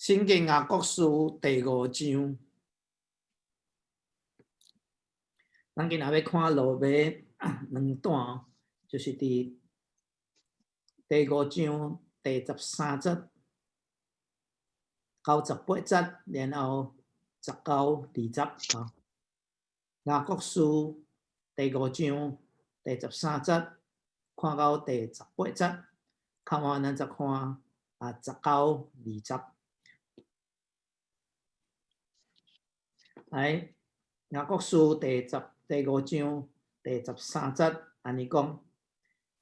聖經雅各書第五章，咱今仔欲看落尾兩段，就是佇第五章第十三節到十八節，然後十九、二十啊。雅各書第五章第十三節看到第十八節，看完咱再看十九、二十。來，雅各書第五章第十三節，按呢講：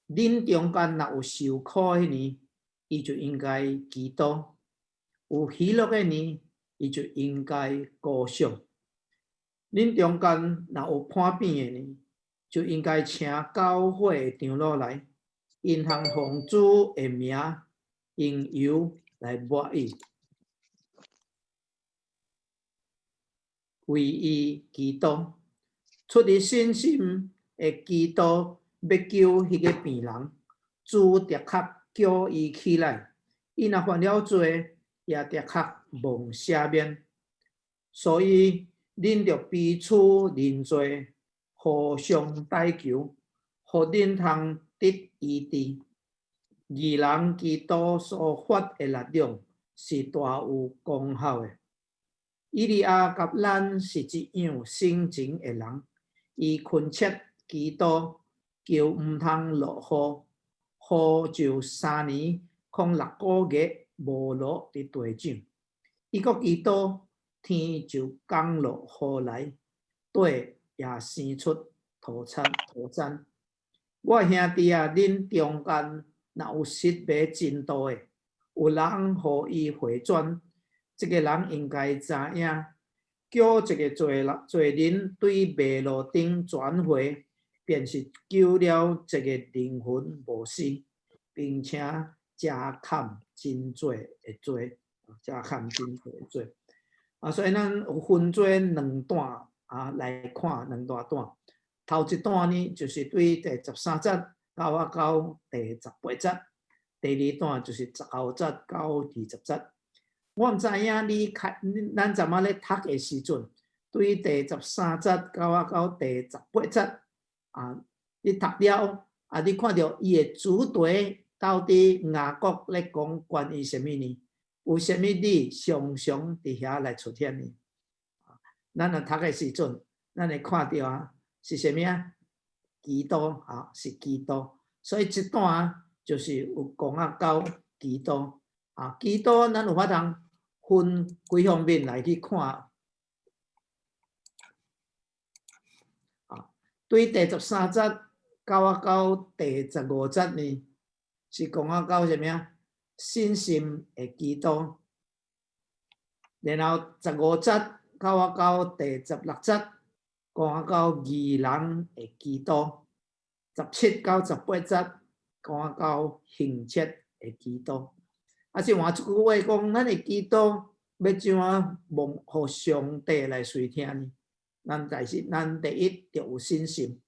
恁中間若有受苦的呢，伊就應該祈禱；有喜樂的呢，伊就應該歌頌。恁中間若有破病的呢，就應該請教會的長老來，𪜶通奉主的名用油來抹伊，為伊祈禱，出於信心的祈禱，欲救彼个病人，主的確叫伊起來。伊若犯了罪，也的確蒙赦免。所以，恁著彼此認罪，互相代求，予恁通得醫治。義人祈禱所發的力量是大有功效的。以利亞佮咱是一樣性情的人，伊懇切祈禱，求毋通落雨，雨就三年空六個月無落佇地上。伊閣祈禱，天就降落雨來，地也生出土產土產。我兄弟啊，恁中間若有失迷真道的，有人予伊回轉，這个人應該知影，叫一个罪人對迷路頂轉回，便是救了一个靈魂無死，並且遮蓋真濟的罪，遮蓋真濟的罪。所以咱有分做兩段來看兩大段。頭一段呢，就是對第十三節到啊到第十八節；第二段就是十九節到二十節。我毋知影你開，咱陣仔咧讀的時陣，對第十三節到啊到第十八節啊，你讀了啊，你看著伊的主題到底雅各咧講關於啥物呢？有啥物你常常佇遐來出現呢？咱若讀的時陣，咱會看著啊，是啥物啊？祈禱啊，是祈禱。所以這段就是有講啊到祈禱啊，祈禱咱有法通分幾方面來去看啊。對第十三節到啊到第十五節呢，是講啊到啥物啊？信心的祈禱。然後十五節到啊到第十六節，講啊到義人的祈禱。十七到十八節，講啊到懇切的祈禱。啊，是換一句話講，咱的祈禱欲怎啊蒙予上帝來垂聽呢？咱但是咱第一著有信心，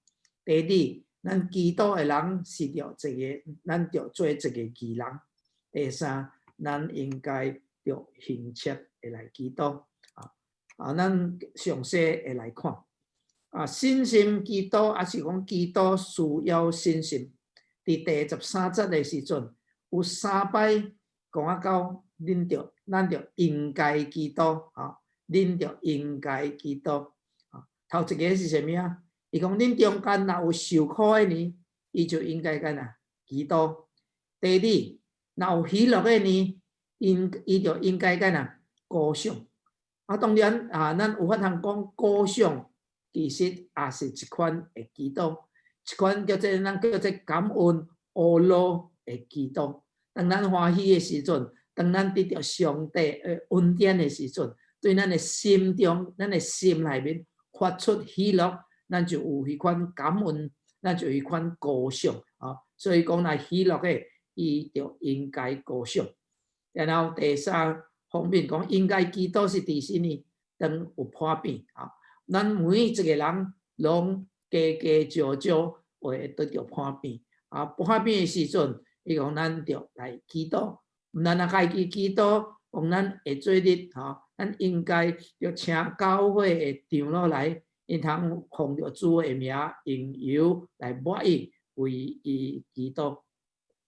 第二，咱祈禱的人是著一个，咱著做一个義人。第三，咱應該著懇切的來祈禱。咱詳細的來看。信心祈禱，抑是講祈禱需要信心。佇第十三節的時陣，有三擺講啊到，恁著，咱著應該祈禱，恁著應該祈禱。頭一个是啥物啊？伊講恁中間若有受苦的呢，伊就應該干那祈禱。第二，若有喜樂的呢，伊就應該干那歌頌。當然啊，咱有法通講歌頌，其實也是一款的祈禱，一款叫做咱叫做感恩阿羅的祈禱。當咱歡喜的時陣，當咱得著上帝的恩典的時陣，對咱的心中、咱的心內面發出喜樂，咱就有彼款感恩，咱就有彼款歌頌啊。所以講，若喜樂的，伊就應該歌頌。然後第三方面講，應該祈禱是佇啥呢？當有破病啊，咱每一个人攏加加少少會得著破病啊。破病的時陣，伊講咱著來祈禱，毋但若家己祈禱，講咱會做日吼，咱應該著請教會的長老來，𪜶通奉著主的名，用油來抹伊，為伊祈禱。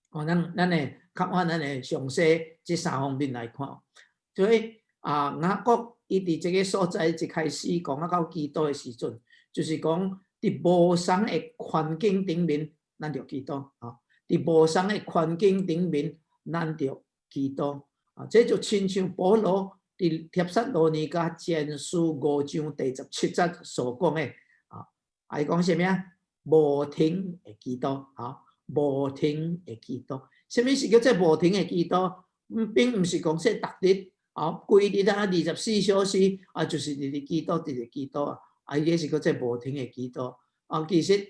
哦，咱會較按咱的詳細這三方面來看。所以啊，雅各伊佇這个所在一開始講啊到祈禱的時陣，就是講佇無仝的環境頂面，咱著祈禱吼。佇無仝的環境頂面，咱著祈禱。啊，這就親像保羅佇帖撒羅尼迦前書五章第十七節所講的啊，啊，伊講啥物啊？無停的祈禱，吼，無停的祈禱。啥物是叫做無停的祈禱？並毋是講說逐日，啊，規日啊，24小時啊，就是直直祈禱，直直祈禱啊。啊，伊個是叫做無停的祈禱。啊，其實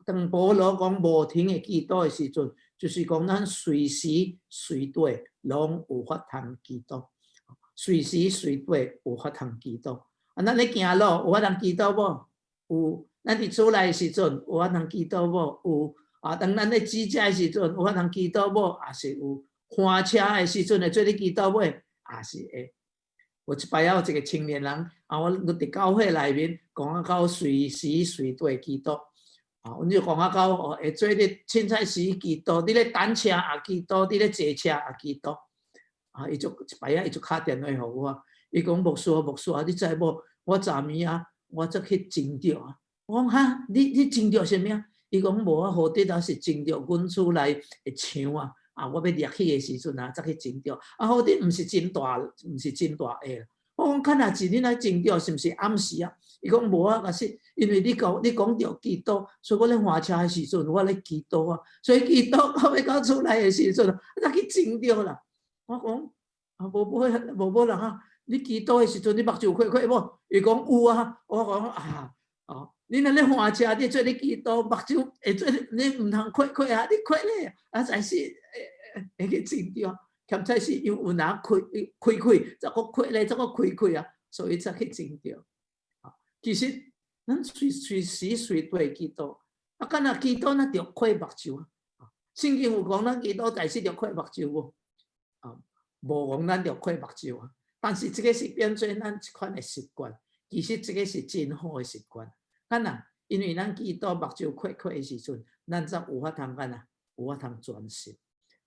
當保羅講無停的祈禱的時陣，就是講咱隨時隨地攏有法通祈禱，隨時隨地有法通祈禱。啊，咱咧行路有法通祈禱無？有。咱佇厝內的時陣有法通祈禱無？有。啊，當咱咧煮食的時陣有法通祈禱無？也是有。駛車的時陣會做咧祈禱無？也是會。有一擺有一個青年人，啊，我佇教會內面講啊到隨時隨地祈禱。啊，阮就講啊到哦，會做咧凊彩時祈禱，你咧等車也祈禱，你咧坐車也祈禱。啊，伊就一擺仔，伊就敲電話予我，伊講牧師啊，牧師啊，你知無？我昨暝啊，我則去撞著啊。我講哈，你撞著啥物啊？伊講無啊，好佇啊是撞著阮厝內的牆啊。啊，我欲掠去的時陣啊，才去撞著。啊，好佇毋是真大，毋是真大下。我講敢若是你來撞著，是毋是暗時啊？伊講無啊，可是因為你講著祈禱，所以我咧駛車的時陣，我咧祈禱啊。所以祈禱到欲到厝內的時陣，才去撞著啦。我講啊，無無無無人啊！你祈禱的時陣，你目睭開開無？伊講有啊。我講啊，哦，你若咧駛車，你做咧祈禱，目睭會做你毋通開開啊！你開咧，啊，才是會去撞著。欠彩是因有人開開開，才閣開咧，才閣開開啊，所以才去撞著。其實咱隨隨時隨地祈禱，啊，敢若祈禱，咱著開目睭啊。聖經有講，咱祈禱在時著開目睭無？啊，無講咱著開目睭啊。但是這个是變做咱一款的習慣，其實這个是真好的習慣。敢若因為咱祈禱目睭開開的時陣，咱才有法通按怎，有法通專心。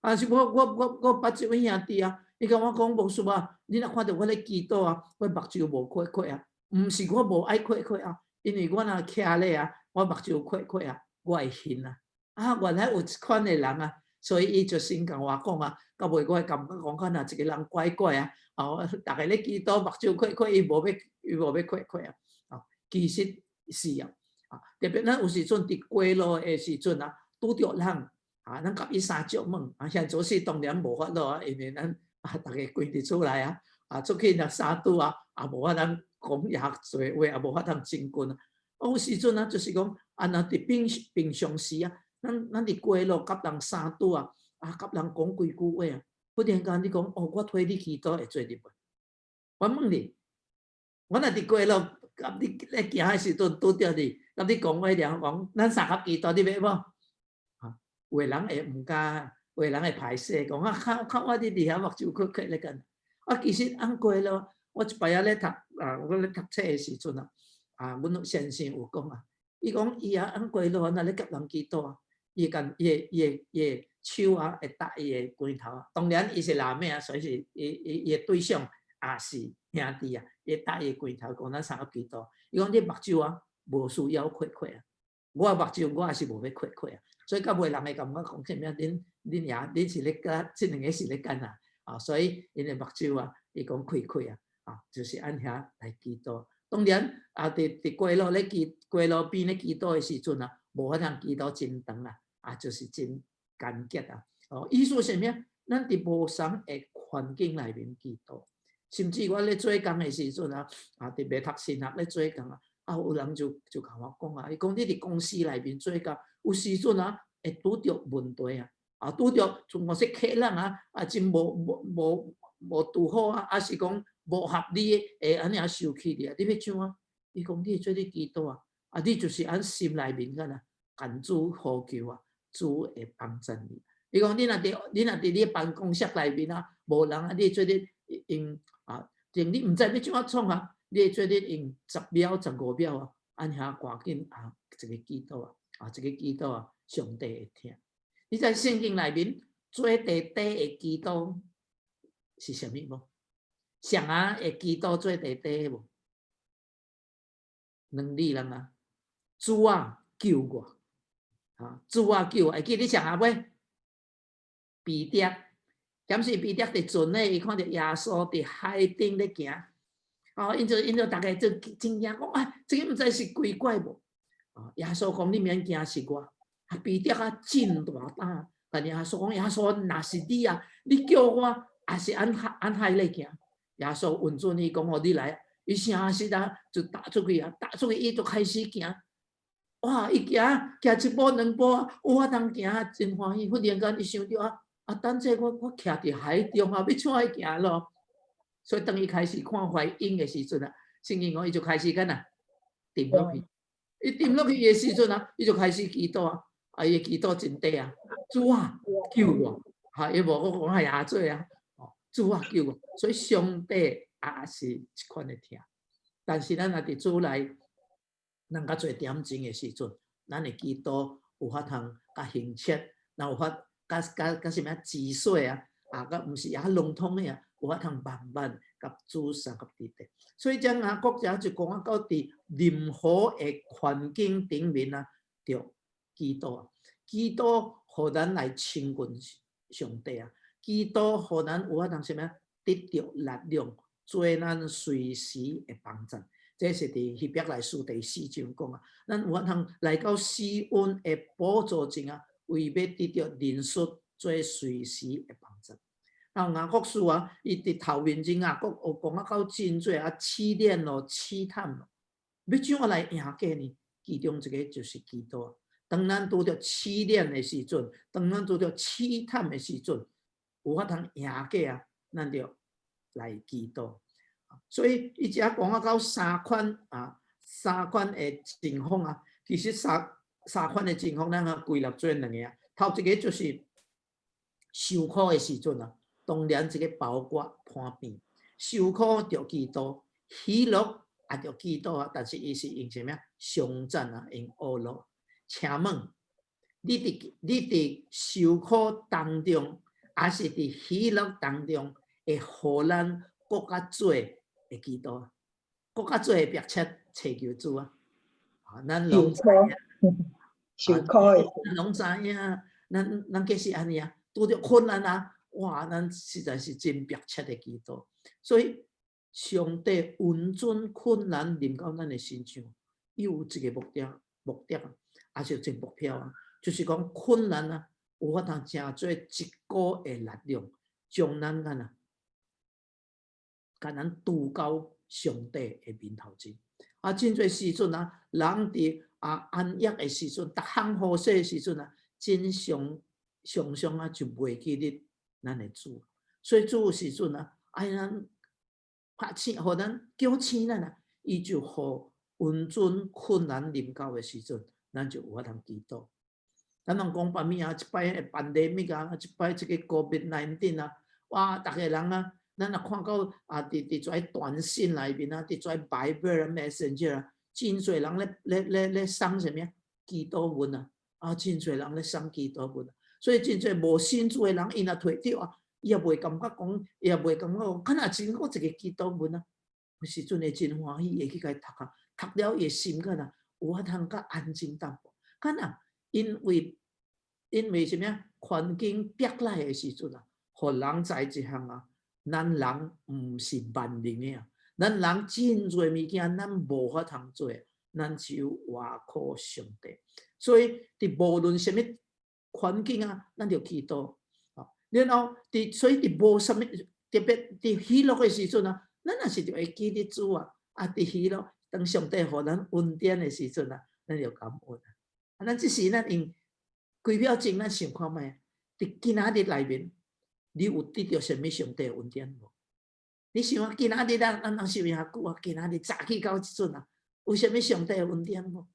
啊，是我捌一位兄弟啊，伊共我講牧師啊，你若看著我咧祈禱啊，我目睭無開開啊，毋是我無愛開開啊，因為我若徛咧啊，我目睭開開啊，我會眩啊。啊，原來有這款的人啊，所以伊就先共我講啊，到尾我會感覺講，敢若一個人怪怪啊，哦，逐家咧祈禱目睭開開，伊無欲開開啊。啊，其實是啊，啊，特別咱有時陣佇街路的時陣啊，拄著人。啊，咱共伊相接問，啊，現在是當然無法度啊，因為咱啊，逐家關佇厝內啊，啊，出去若相拄啊，也無法通講遐濟話，也無法通親近啊。有時陣啊，就是講，啊，若佇平平常時啊，咱佇街路佮人相拄啊，啊，佮人講幾句話啊，忽然間你講，哦，我替你祈禱會做得無？我問你，我若佇街路佮你咧行的時陣拄著你，佮你講話爾講，咱相合祈禱，你欲無？有的人會毋敢，有的人會歹勢，講啊，看看我佇佇遐目睭開開咧幹。啊，其實按過咯，我一擺仔咧讀啊，我咧讀冊的時陣啊，啊，阮先生有講啊，伊講伊啊按過路若咧佮人祈禱啊，伊共伊的手啊會搭伊的拳頭啊。當然伊是男的啊，所以是伊的對象也是兄弟啊，伊搭伊的拳頭講咱相合祈禱。伊講你目睭啊，無需要開開啊，我目睭我也是無欲開開啊。所以到尾人會感覺講啥物啊？恁爺恁是咧幹，這兩个是咧幹啊？啊，所以𪜶的目睭啊，伊講開開啊，啊，就是按遐來祈禱。當然啊，佇街路咧祈，街路邊咧祈禱的時陣啊，無法通祈禱真長啊，啊，就是真簡潔啊。哦，意思是啥物？咱佇無仝的環境內面祈禱，甚至我咧做工的時陣啊，啊，特別讀神學咧做工啊，啊，有人就共我講啊，伊講你佇公司內面做工，有時陣啊，會拄著問題啊，啊，拄著像某些客人啊，啊，真無拄好啊，抑是講無合理的，會按呢啊生氣你啊，你欲怎啊？伊講你會做咧祈禱啊，啊，你就是按心內面敢若共主呼求啊，主會幫助你。伊講你若佇你辦公室內面啊，無人啊，你會做咧用啊，連你毋知欲怎啊創啊，你會做咧用10秒、15秒啊，按遐趕緊啊，一个祈禱啊，啊，一个祈禱啊，上帝會聽。你知聖經內面做第短的祈禱是啥物無？誰人會祈禱做第短無？兩字人啊，主啊，救我！啊，主啊，救我！會記得誰啊袂？彼得，敢是彼得佇船內，伊看著耶穌佇海頂咧行，哦，𪜶就逐家就真驚，講啊，這个毋知是鬼怪無？啊，耶穌講你免驚，是我。啊，彼得啊，真大膽，共耶穌講，耶穌若是你啊，你叫我也是按海按海咧行。耶穌允准伊講，哦，你來，伊誠實啊，就踏出去啊，踏出去伊就開始行。哇！伊行行一步兩步，有法通行，真歡喜。忽然間，伊想著啊，啊，等者我徛佇海中啊，欲怎樣行咯？所以當伊開始看懷湧的時陣啊，聖經講伊就開始敢若沉落去。伊沉落去的時陣啊，伊就開始祈禱啊，啊，伊祈禱真短啊，主啊，救我！哈，伊無閣講愛阿做啊，哦，主啊，救我！所以上帝也是這款的疼。但是咱若佇主內，咱較濟點鐘的時陣，咱會祈禱有法通較親切，若有法較較較啥物啊，仔細啊，啊，較毋是遐籠統的啊，有法通慢慢共主相佮佇咧。所以這雅各遮就講啊，到佇任何的環境頂面啊，著祈禱啊，祈禱予咱來親近上帝啊，祈禱予咱有法通啥物啊，得著力量，做咱隨時的幫贊。這是佇希伯來書第四章講啊，咱有法通來到施恩的寶座前啊，為欲得著憐恤，做隨時的幫贊。然後雅各書啊，伊佇頭面前雅各有講啊到真濟啊，試煉咯，試探咯，欲怎樣來贏過呢？其中一个就是祈禱。當咱拄著試煉的時陣，當咱拄著試探的時陣，有法通贏過啊，咱就來祈禱。所以伊遮講啊到三款啊，三款的情況啊，其實三款的情況，咱啊歸納做兩个啊。頭一个就是受苦的時陣啊，當然這个包括破病，受苦著祈禱，喜樂也著祈禱啊，但是伊是用啥物啊？頌讚啊，用呵咾。請問你佇受苦當中，抑是佇喜樂當中，會予咱閣較濟會祈禱，閣較濟會迫切尋求主啊！啊，咱攏受苦，受苦的，咱攏知影，咱計是按呢啊，拄著困難啊，哇！咱實在是真迫切的祈禱。所以上帝允准困難臨到咱的身上，伊有一个目的，目的啊，抑是有一個目標啊，就是講困難啊，有法通成做一股的力量，將咱敢若，共咱拄到上帝的面頭前。啊，真濟時陣啊，人佇啊安逸的時陣，逐項好勢的時陣啊，真常常常啊就袂記得咱的主。所以主有時陣啊，愛咱拍醒，予咱叫醒咱啊，伊就予允准困難臨到的時陣，咱就有法通祈禱。咱攏講別物啊，這擺的 pandemic 啊，這擺這个 COVID-19 啊，哇，逐个人啊，咱若看到啊，佇這短信內面啊，佇這 Viber Messenger 啊，真濟人咧送啥物啊？祈禱文啊，啊，真濟人咧送祈禱文，所以真濟無信主的人，伊若提著啊，伊也袂感覺講，伊也袂感覺講，敢若真閣一個祈禱文啊，有時陣會真歡喜，會去共伊讀啊，讀了伊的心敢若有法通較安靜淡薄，敢若因為啥物啊？環境逼來的時陣啊，予人知一項啊，咱人毋是萬能的啊，咱人真濟物件咱無法通做，咱只有倚靠上帝。所以佇無論啥物環境啊，咱就祈禱。然後佇所以佇無啥物特別佇喜樂的時陣啊，咱也是著會記得主啊。啊，佇喜樂，當上帝予咱恩典的時陣啊，咱就感恩啊。啊，咱這時咱用幾秒鐘，咱想看覓？佇今仔日內面，你有得著啥物上帝恩典無？你想啊，今仔日咱咱想遐久啊，今仔日早起到這陣啊，有啥物上帝恩典無？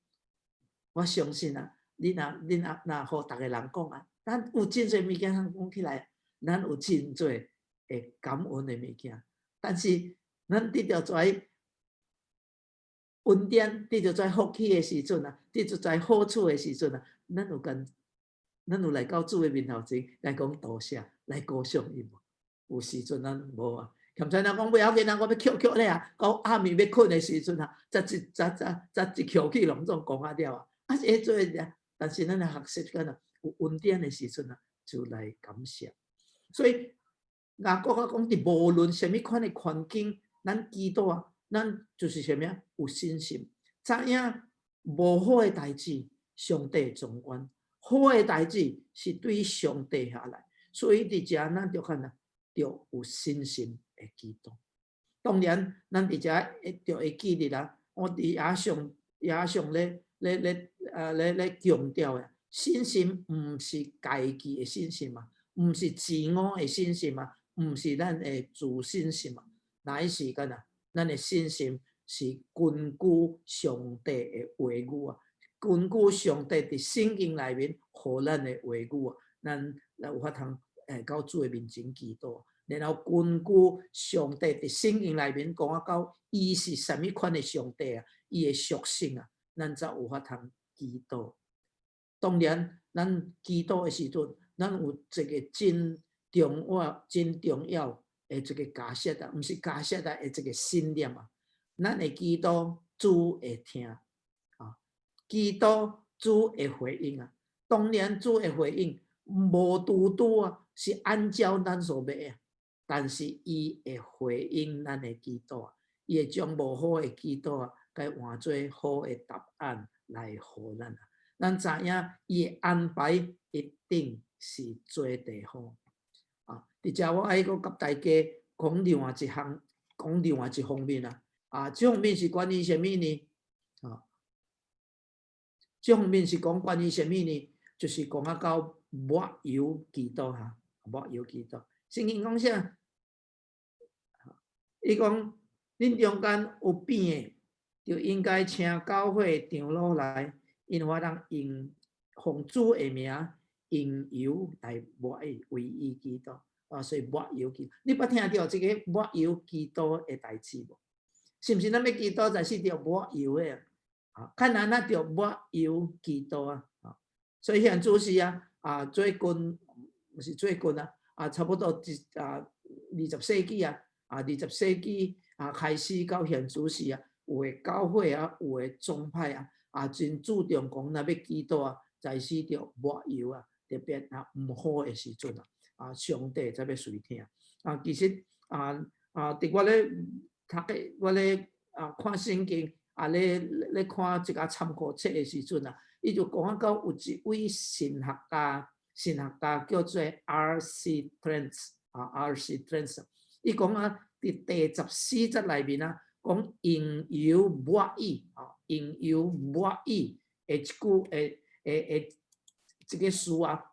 我相信啊，你若予逐个人講啊，咱有真濟物件通講起來，咱有真濟會感恩的物件，但是咱得著這恩典，得著這福氣的時陣啊，得著這好處的時陣啊，咱有來到主的面頭前來講多謝，來歌頌伊無？有時陣咱無啊。欠債若講不要緊啊，我欲抾抾咧啊，到暗暝欲睏的時陣啊，才一才才才一抾起攏總講啊了啊，啊是會做爾，但是咱來學習敢若有恩典的時陣啊，就來感謝。所以雅各啊講，佇無論啥物款的環境，咱祈禱啊，咱就是啥物啊？有信心，知影無好的代誌，上帝掌管；好的代誌是對上帝遐來。所以佇遮咱著看啊，著有信心的祈禱。當然，咱佇遮會著會記得啦。我佇也上也上咧咧咧啊咧咧強調的，信心毋是家己的信心啊，毋是自我的信心啊，毋是咱的自信心啊，乃是干那？咱的信心是根據上帝的話語啊，根據上帝佇聖經內面予咱的話語啊，咱來有法通會到主的面前祈禱。然後根據上帝佇聖經內面講啊，到伊是啥物款的上帝啊，伊的屬性啊，咱才有法通祈禱。當然，咱祈禱的時陣，咱有一個真重要、真重要的一個假設啊，毋是假設啊，的一個信念啊。咱會祈禱，主會聽啊，祈禱主會回應啊。當然，主會回應，無拄拄啊，是按照咱所欲的，但是伊會回應咱的祈禱啊，伊會將無好的祈禱啊，共換做好的答案來予咱啊。咱知影伊的安排一定是做得好啊！佇遮我愛閣佮大家講另外一項，講另外一方面啊。啊，這方面是關於啥物呢？啊，這方面是講關於啥物呢？就是講啊到抹油祈禱哈，抹油祈禱。聖經講啥？伊講恁中間有病的，就應該請教會長老來，𪜶有法通用奉主的名用油來抹伊，為伊祈禱。啊，所以抹油祈，你捌聽著這个抹油祈禱的代誌無？是毋是咱欲祈禱就是著抹油的啊？較難啊，著抹油祈禱啊！啊，所以現主時啊，啊最近毋是最近啊，啊差不多一啊二十世紀啊，啊二十世紀啊開始到現主時啊，有的教會啊，有的宗派啊，啊真注重講若欲祈禱啊，在是著抹油啊，特別啊毋好的時陣啊，啊上帝才欲垂聽啊。其實啊啊，佇我咧讀的，我咧啊看聖經啊咧咧看這個參考冊的時陣啊，伊就講啊到有一位神學家，神學家叫做 R.C. Trench 啊，R.C. Trench，伊講啊，佇第十四節內面啊，講用油抹伊啊，用油抹伊的一句的的的這個詞啊，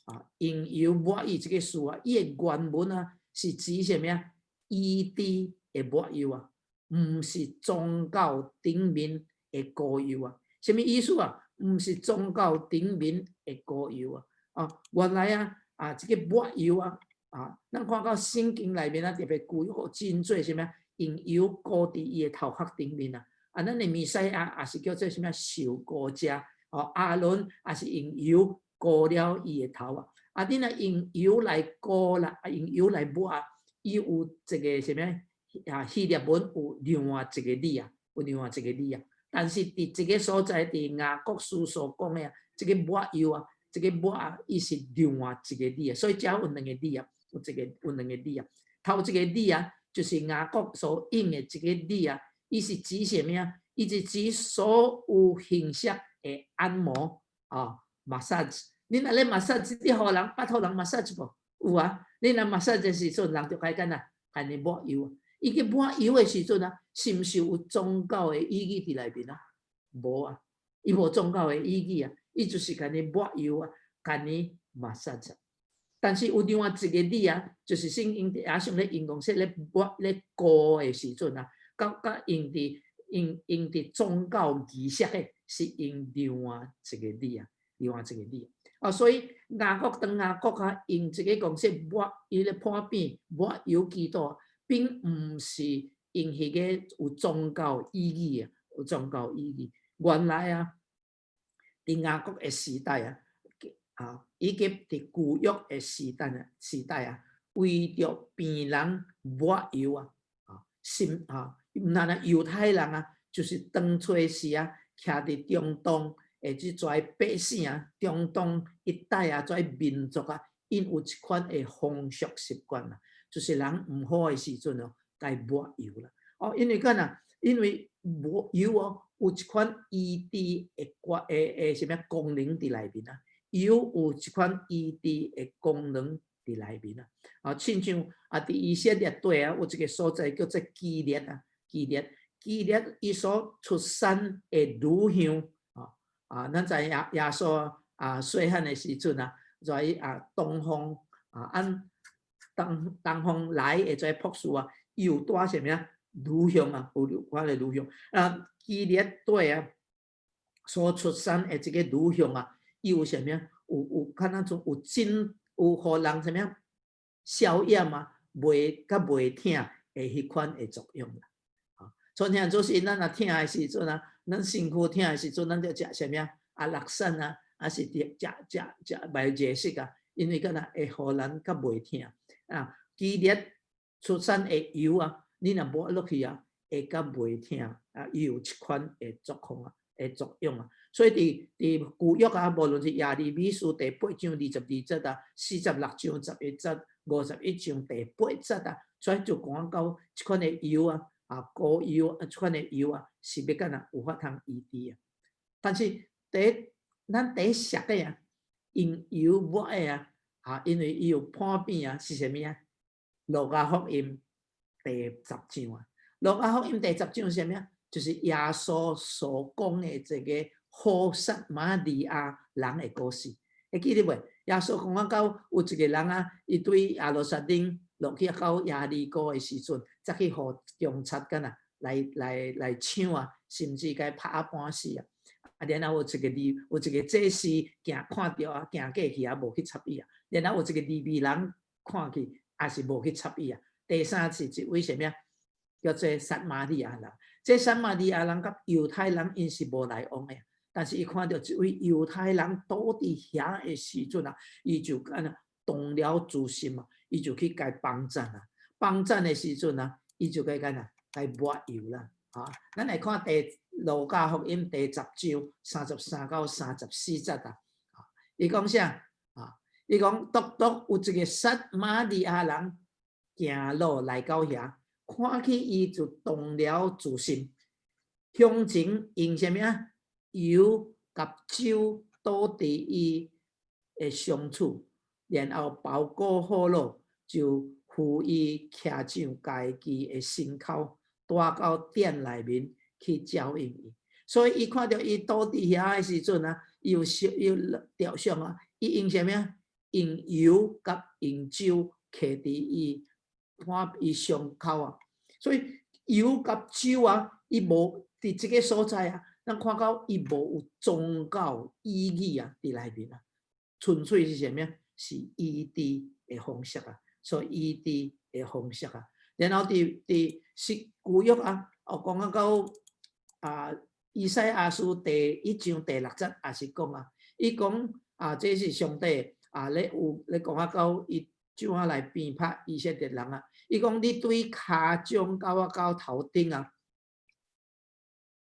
啊，用油抹伊這個詞啊，伊的原文啊是指啥物啊？醫治的抹油啊，毋是宗教頂面的膏油啊。啥物意思啊？毋是宗教頂面的膏油啊！啊，原來啊，啊，這個抹油啊，啊，咱看到聖經內面啊，特別記錄真濟啥物啊？用油膏佇伊的頭殼頂面啊！啊，咱的彌賽亞也是叫做啥物受膏者哦，亞倫也是用油膏了伊的頭啊！啊，你若用油來膏啦，啊，用油來抹啊，伊有一個啥物啊？希臘文有另外一個字啊，有另外一個字啊。但是佇這個所在，佇雅各書所講的啊，這個抹油啊，這個抹啊，伊是另外一個字啊，所以遮有兩個字啊，有一個有兩個字啊。頭一個字啊，就是雅各所用的這個字啊，伊是指啥物啊？伊是指所有形式的按摩啊，massage。你若咧 massage，你予人捌予人 massage 無？有啊，你若 massage 的時陣，人就該干啊，共你抹油。伊去抹油的時陣啊，是毋是有宗教的意義佇內面啊？無啊，伊無宗教的意義啊，伊就是共你抹油啊，共你 massage。但是有另外一個字啊，就是聖經也像咧用講說咧抹咧膏的時陣啊，佮佮用佇用用佇宗教儀式的，是用另外一個字啊，另外一個字。啊，所以雅各當雅各啊，用這个公式抹伊咧破餅抹油祈禱，並毋是用彼个有宗教意義啊，有宗教意義。原來啊，佇雅各的時代啊，啊，以及佇舊約的時代啊，為著病人抹油啊，啊，信啊，毋但啊猶太人啊，就是當初時啊，徛佇中東的這跩百姓啊，中東一帶啊，這民族啊，𪜶有一款的風俗習慣啊，就是人毋好的時陣哦，共抹油啦。哦，因為干啊？因為抹油哦，有一款醫治的關的的啥物功能佇內面啊，油有一款醫治的功能佇內面啊。啊，親像啊，佇以色列地啊，有一个所在叫做基列啊，基列，基列伊所出產的乳香啊，啊，咱知耶穌啊，細漢的時陣啊，在啊東方啊，按東方來的這博士啊，伊有帶啥物啊？乳香啊，有款的乳香啊，基列地啊，所出產的這个乳香啊，伊有啥物啊？有較若種有真有予人啥物啊？消炎啊，袂較袂疼的彼款的作用啦。啊，所以就是咱若疼的時陣啊，咱身軀疼的時陣，咱就食啥物啊？啊，樂散啊，還是佇食食食麥熱食啊，因為敢若會予咱較袂疼啊。基列出產的油啊，你若抹落去啊，會較袂疼啊，伊有這款的狀況啊，的作用啊。所以佇舊約啊，無論是耶利米書第八章22節啊，46章11節，51章第八節啊，所以就講到這款的油啊，啊膏油啊，這款的油啊，是欲按怎有法通醫治啊。但是佇咱佇熟的啊，用油抹的啊，啊，因為伊有破病啊，是啥物啊？路加福音第十章啊，路加福音第十章是啥物啊？就是耶穌所講的這个好撒瑪利亞人的故事，會記得袂？耶穌講啊，到有一个人啊，伊對耶路撒冷落去到耶利哥的時陣，才去予警察敢若來搶啊，甚至共拍啊半死啊。啊，然後有一个祭司行看著啊，行過去啊，無去插伊啊。然後有一个利未人看去，也是無去插伊啊。第三次一位啥物啊？叫做撒瑪利亞人。這撒瑪利亞人佮猶太人𪜶是無來往的，但是伊看著一位猶太人倒佇遐的時陣啊，伊就按怎動了慈心啊，伊就去共幫贊啊。幫贊的時陣啊，伊就共按怎共抹油啦。啊，咱來看第路加福音第十章33到34節啊。伊講啥？啊，伊講獨獨有一个撒瑪利亞人行路來到遐，看見伊就動了慈心，向前用啥物啊？油佮酒倒佇伊的傷處，然後包裹好了，就扶伊騎上家己的牲口，帶到店內面去照應伊。所以伊看著伊倒佇遐的時陣啊，伊有想有著想啊，伊用啥物啊？用油佮用酒揩佇伊看伊傷口啊。所以油佮酒啊，伊無佇這个所在啊，咱看到伊無有宗教意義啊，佇內面啊，純粹是啥物啊？是醫治的方式啊，所以醫治的方式啊。然後佇是舊約啊，哦講啊到啊，以賽亞書第一章第六節也是講啊，伊講啊，這是上帝啊，咧有咧講啊到伊怎啊來鞭拍以色列人啊？伊講你對跤掌到啊到頭頂啊，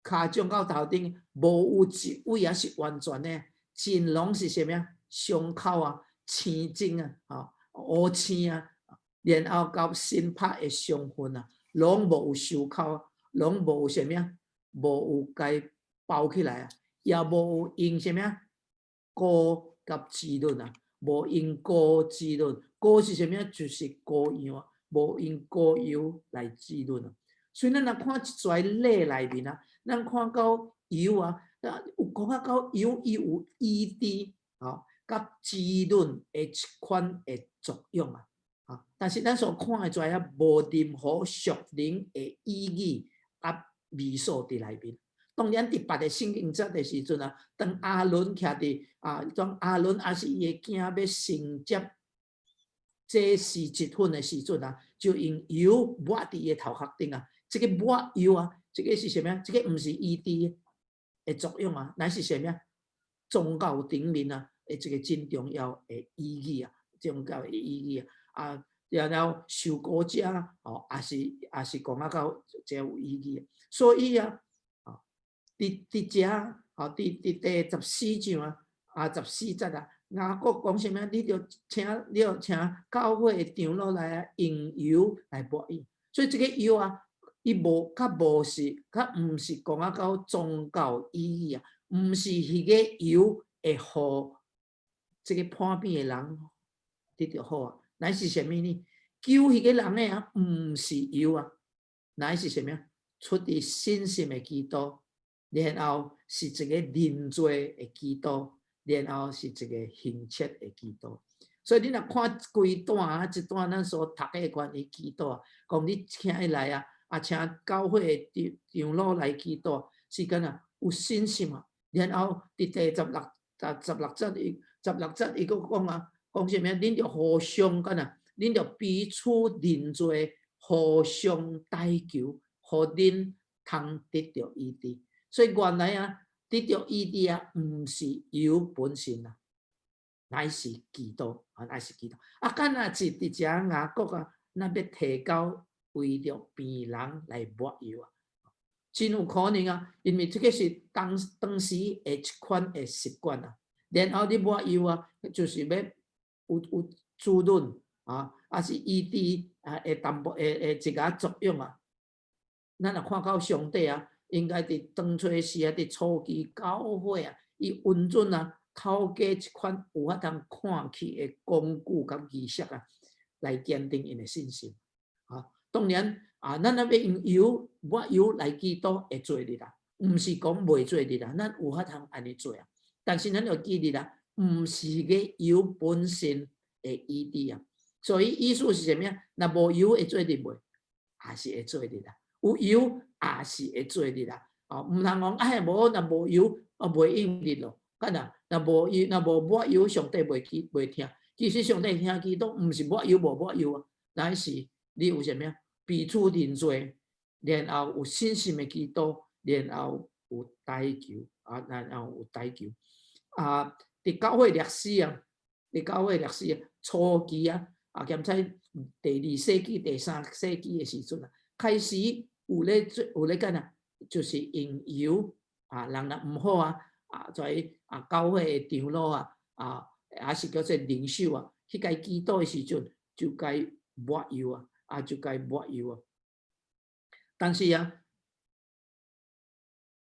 跤掌到頭頂，無有一位啊是完全的，盡攏是啥物啊？傷口啊、青筋啊、吼烏青啊，然後佮新拍的傷痕啊，攏無有收口，攏無有啥物啊？無有共包起來啊，也無有用啥物啊？膏佮滋潤啊，無用膏滋潤，膏是啥物啊？就是膏藥啊，無用膏油來滋潤啊。所以咱若看這跩例內面啊，咱看到油啊，啊有講啊到油伊有醫治吼，佮滋潤的一款的作用啊。啊，但是咱所看的跩啊，無任何屬靈的意義佮味素佇內面，當然，佇別个聖經節的時陣啊，當亞倫徛佇啊，當亞倫抑是伊的囝欲承接祭司職分的時陣啊，就用油抹佇伊的頭殼頂啊。這个抹油啊，這个是啥物？這个毋是醫治的作用啊，乃是啥物？宗教頂面啊，的一个真重要的意義啊，宗教的意義啊。啊，然後受膏者哦，也是講啊到這有意義。所以啊，佇遮，吼，佇第14章啊，啊十四節啊，雅各講啥物？你著請教會的長老來啊，用油來抹伊。所以這个油啊，伊無較無是，較毋是講啊到宗教意義啊，毋是彼个油會予這个破病的人得著好啊，乃是啥物呢？救彼个人的啊，毋是油啊，乃是啥物？出自信心的祈禱，然後是一个認罪的祈禱，然後是一个懇切的祈禱。所以你若看規段啊，這段咱所讀的關於祈禱啊，講你請伊來啊，啊請教會的長老來祈禱，是敢若有信心啊。然後佇第十六節伊十六節伊閣講啊，講啥物？恁著互相敢若，恁著彼此認罪，互相代求，予恁通得著醫治。所以原來啊，得著醫治啊，毋是油本身啊，乃是祈禱啊，乃是祈禱。啊，敢若是佇遮雅各啊，咱欲提到為著病人來抹油啊，真有可能啊，因為這个是當時的一款的習慣啊。然後你抹油啊，就是欲有滋潤啊，抑是醫治啊，會淡薄會一個作用啊。咱若看到上帝啊，應該佇當初時啊，佇初期教會啊，伊允准啊，透過這款有法通看去的工具佮儀式啊，來堅定𪜶的信心。啊，當然啊，咱若欲用油抹油來祈禱會做得啦，毋是講袂做得啦，咱有法通按呢做啊。但是咱著記得啦，毋是个油本身會醫治啊。所以意思是啥物啊？若無油會做得袂？也是會做得啦。有油也是會做得啦。哦，毋通講哎無若無油，哦袂應得咯。敢若若無油，若無抹油，上帝袂去袂聽。其實上帝聽祈禱，毋是抹油無抹油啊，乃是你有啥物啊？彼此認罪，然後有信心的祈禱，然後有代求啊，然後有代求啊。佇教會歷史啊，佇教會歷史啊，初期啊，啊，兼且第二世紀、第三世紀的時陣啊，開始有咧做，有咧幹啊，就是用油啊，人若毋好啊，啊，在啊教會的長老啊，啊，抑是叫做領袖啊，去共祈禱的時陣，就共抹油啊，啊，就共抹油啊。但是啊，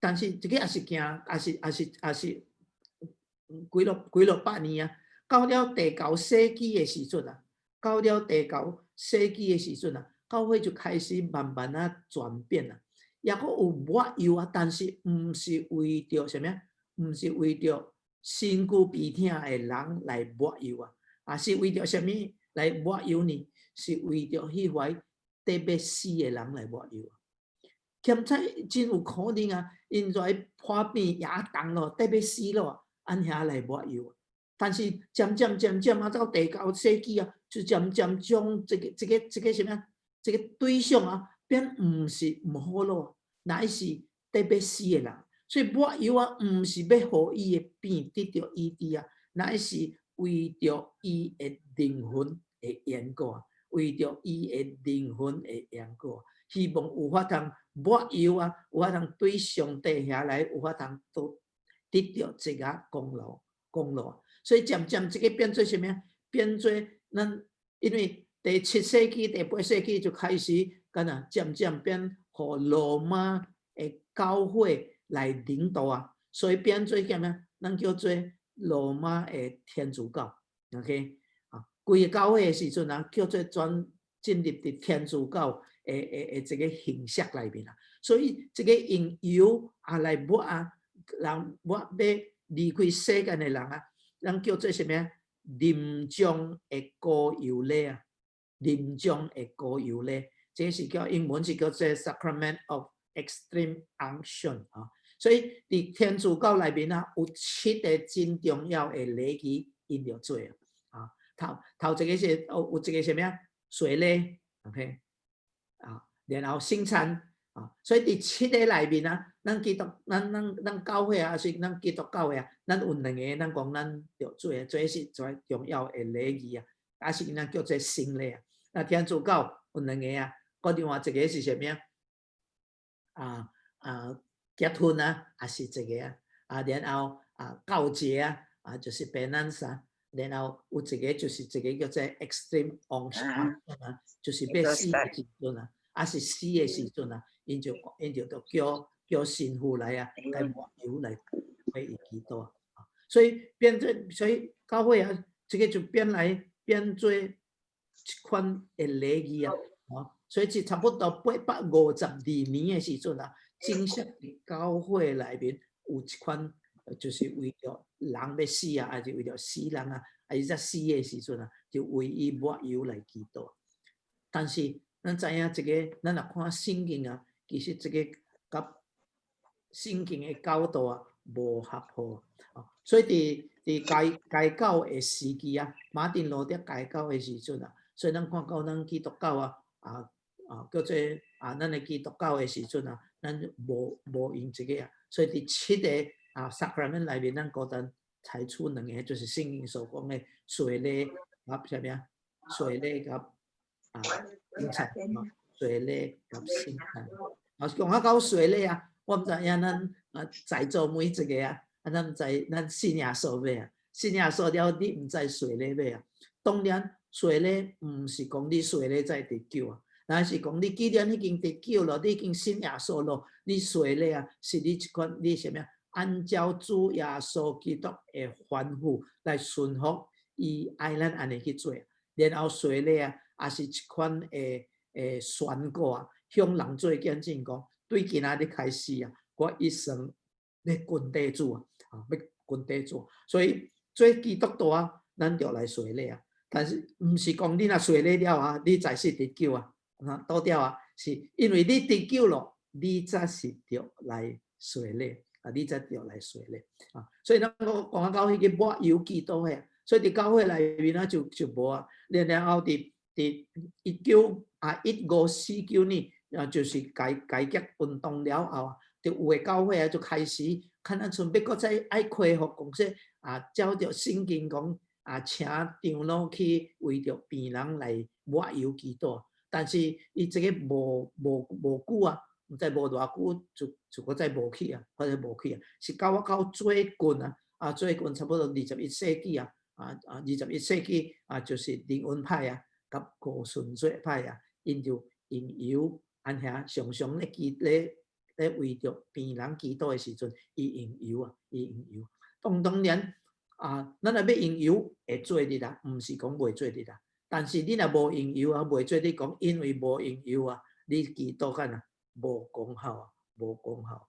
但是這个也是行，也是幾落幾落百年啊，到了第九世紀的時陣啊，到了第九世紀的時陣啊，教會就開始慢慢啊轉變啊，抑閣有抹油啊，但是毋是為著啥物啊？毋是為著身軀病痛的人來抹油啊，啊是為著啥物來抹油呢？是為著彼塊得欲死的人來抹油。兼且真有可能啊，𪜶在破病也重咯，得欲死咯，按遐來抹油。但是漸漸漸漸啊，到第九世紀啊，就漸漸將這個啥物啊？這個對象啊，變毋是毋好咯，乃是得欲死的人。所以抹油啊，毋是欲予伊的病得著醫治啊，乃是為著伊的靈魂的緣故啊，為著伊的靈魂的緣故，希望有法通抹油啊，有法通對上帝遐來有法通都得著這个功勞功勞。所以漸漸這个變做啥物啊？變做咱因為第七世紀、第八世紀就開始，敢若漸漸變予羅馬的教會來領導啊，所以變做啥物？咱叫做羅馬的天主教，OK 啊？規个教會的時陣啊，叫做轉進入佇天主教的這个形式內面啊。所以這个用油啊來抹啊，人抹欲離開世間的人啊，咱叫做啥物？臨終的膏油禮啊，臨終的膏油禮，這是叫英文是叫做 Sacrament of Extreme Unction 啊。所以佇天主教內面啊，有七个真重要的禮儀，𪜶著做啊。頭頭一个是有一个啥物啊？洗禮，OK 啊，然後聖餐啊。所以佇七个內面啊，咱基督，咱咱咱教會啊，抑是咱基督教會啊，咱有兩个，咱講咱著做，這是最重要的禮儀啊，抑是咱叫做聖禮啊。那天主教有兩个啊，閣另外一个是啥物啊？啊啊，結婚啊，也是一个啊，啊，然後啊，告解啊，啊，就是 penance 啊，然後有一个就是一个叫做 extreme unction 啊，就是欲死的時陣啊，抑是死的時陣啊，𪜶就叫叫神父來啊，來抹油來為伊祈禱啊。所以變做，所以教會啊，這个就變來變做一款的禮儀啊，哦，所以是差不多852年的時陣啊，正式佇教會內面有一款，就是為著人欲死啊，抑是為著死人啊，抑是才死的時陣啊，就為伊抹油來祈禱。但是咱知影這个，咱若看聖經啊，其實這个佮聖經的教導啊無合乎啊，所以佇佇改改教的時期啊，馬丁路德改教的時陣啊，所以咱看到咱基督教啊，啊啊叫做啊，咱的基督教的時陣啊，咱無無用這个啊，所以佇七个啊 sacrament 內面，咱孤單採取兩个，就是聖經所講的洗禮佮啥物啊？洗禮佮啊聖餐，洗禮佮聖餐。啊，講啊到洗禮啊，我毋知影咱啊在座每一个啊，啊咱毋知咱信耶穌未啊？信耶穌了，你毋知洗禮未啊？當然，洗禮毋是講你洗禮才得救啊，但是講你既然已經得救了，你已經信耶穌咯，你洗禮啊，是你一款你啥物啊？按照主耶穌基督的吩咐來順服伊愛咱按呢去做，然後洗禮啊，也是一款的的宣告啊，向人做見證講，對今仔日開始啊，我一生欲跟綴主啊，啊，欲跟綴主。所以做基督徒啊，咱著來洗禮啊。但是毋是講你若洗禮了啊，你才是得救啊，啊，倒掉啊，是因為你得救了，你才是著來洗禮啊，你才著來洗禮啊。所以咱講講到彼個抹油祈禱的，所以佇教會內面啊，就就無啊。然後佇佇一九啊1549年啊，就是改改革運動了後啊，就有的教會啊就開始，可能像欲閣再愛恢復講說啊，照著聖經講啊，請長老去為著病人來抹油祈禱，但是伊這個無無無久啊，毋知無偌久就就閣再無去啊，或者無去啊，是到我到最近啊，啊最近差不多21世紀啊，啊啊21世紀啊，就是靈恩派啊，佮五旬節派啊，𪜶就用油按遐常常咧祈咧咧為著病人祈禱的時陣，伊用油啊，伊用油。當當然啊，咱若欲用油會做得啦，毋是講袂做得啦。但是你若無用油啊，袂做得講，因為無用油啊，你祈禱敢若無功效啊，無功效。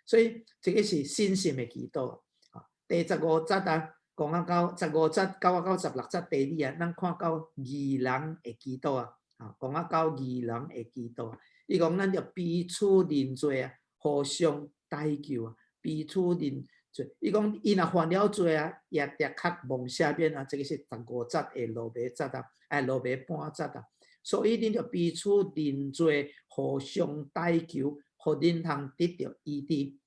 所以這个是信心的祈禱。啊，第十五節啊，講啊到十五節到啊到16節第二啊，咱看到義人的祈禱啊，啊，講啊到義人的祈禱。伊講咱著彼此認罪啊，互相代求啊，彼此認罪。伊講伊若犯了罪啊，也的確蒙赦免啊。這个是十五節的落尾節啊，哎，落尾半節啊。所以恁著彼此認罪，互相代求，予恁通得著醫治。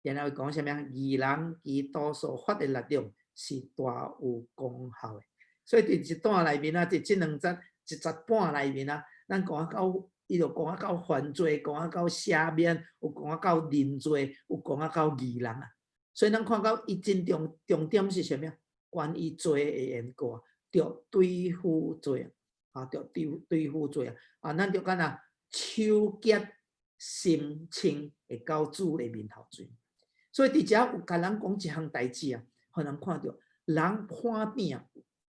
然後講啥物啊？義人祈禱所發的力量是大有功效的。所以佇這段內面啊，佇這兩節一節半內面啊，咱講到伊就講到犯罪，講到赦免，有講到認罪，有講到義人啊。所以咱看到伊真重重點是啥物啊？關於罪的緣故，著對付罪啊，著對對付罪啊。啊，咱著敢若手潔心清，會到主的面頭前。所以佇遮有共人講一項代誌啊，予人看著人破病啊，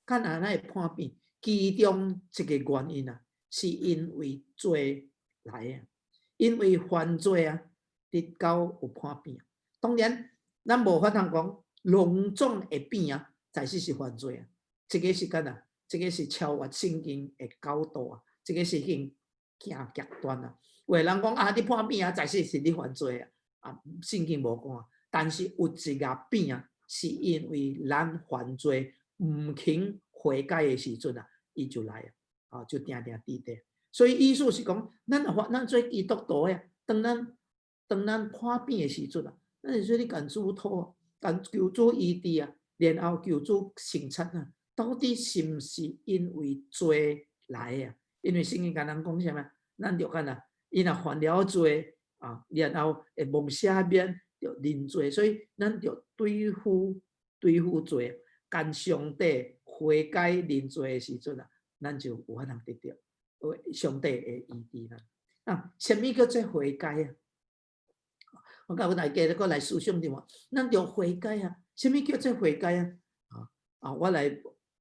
敢若會破病，其中一个原因啊，是因為罪來啊，因為犯罪啊，得到有破病。當然，咱無法通講囊腫會變啊，在是是犯罪啊。這个是敢若，這个是超越聖經的角度啊，這个是已經行極端啊。有的人講啊，你破病啊，在是是你犯罪啊，啊，聖經無講啊，但是有一個病啊，是因為咱犯罪毋肯悔改的時陣啊，伊就來啊，就定定佇佇。所以意思是講，咱若發咱做基督徒的，當咱破病的時陣啊，咱是說你共主討，共求主醫治啊，然後求主聖潔啊，到底是毋是因為罪來的啊？因為聖經共咱講啥物？咱著看啊，伊若犯了罪啊，然後會蒙赦免，著認罪，所以咱著對付罪，共上帝悔改認罪的時陣啊，咱就有法通得著上帝會醫治咱。啊，啥物叫做悔改啊？我共大家閣來思想著嘛，咱著悔改啊！啥物叫做悔改啊？啊，我來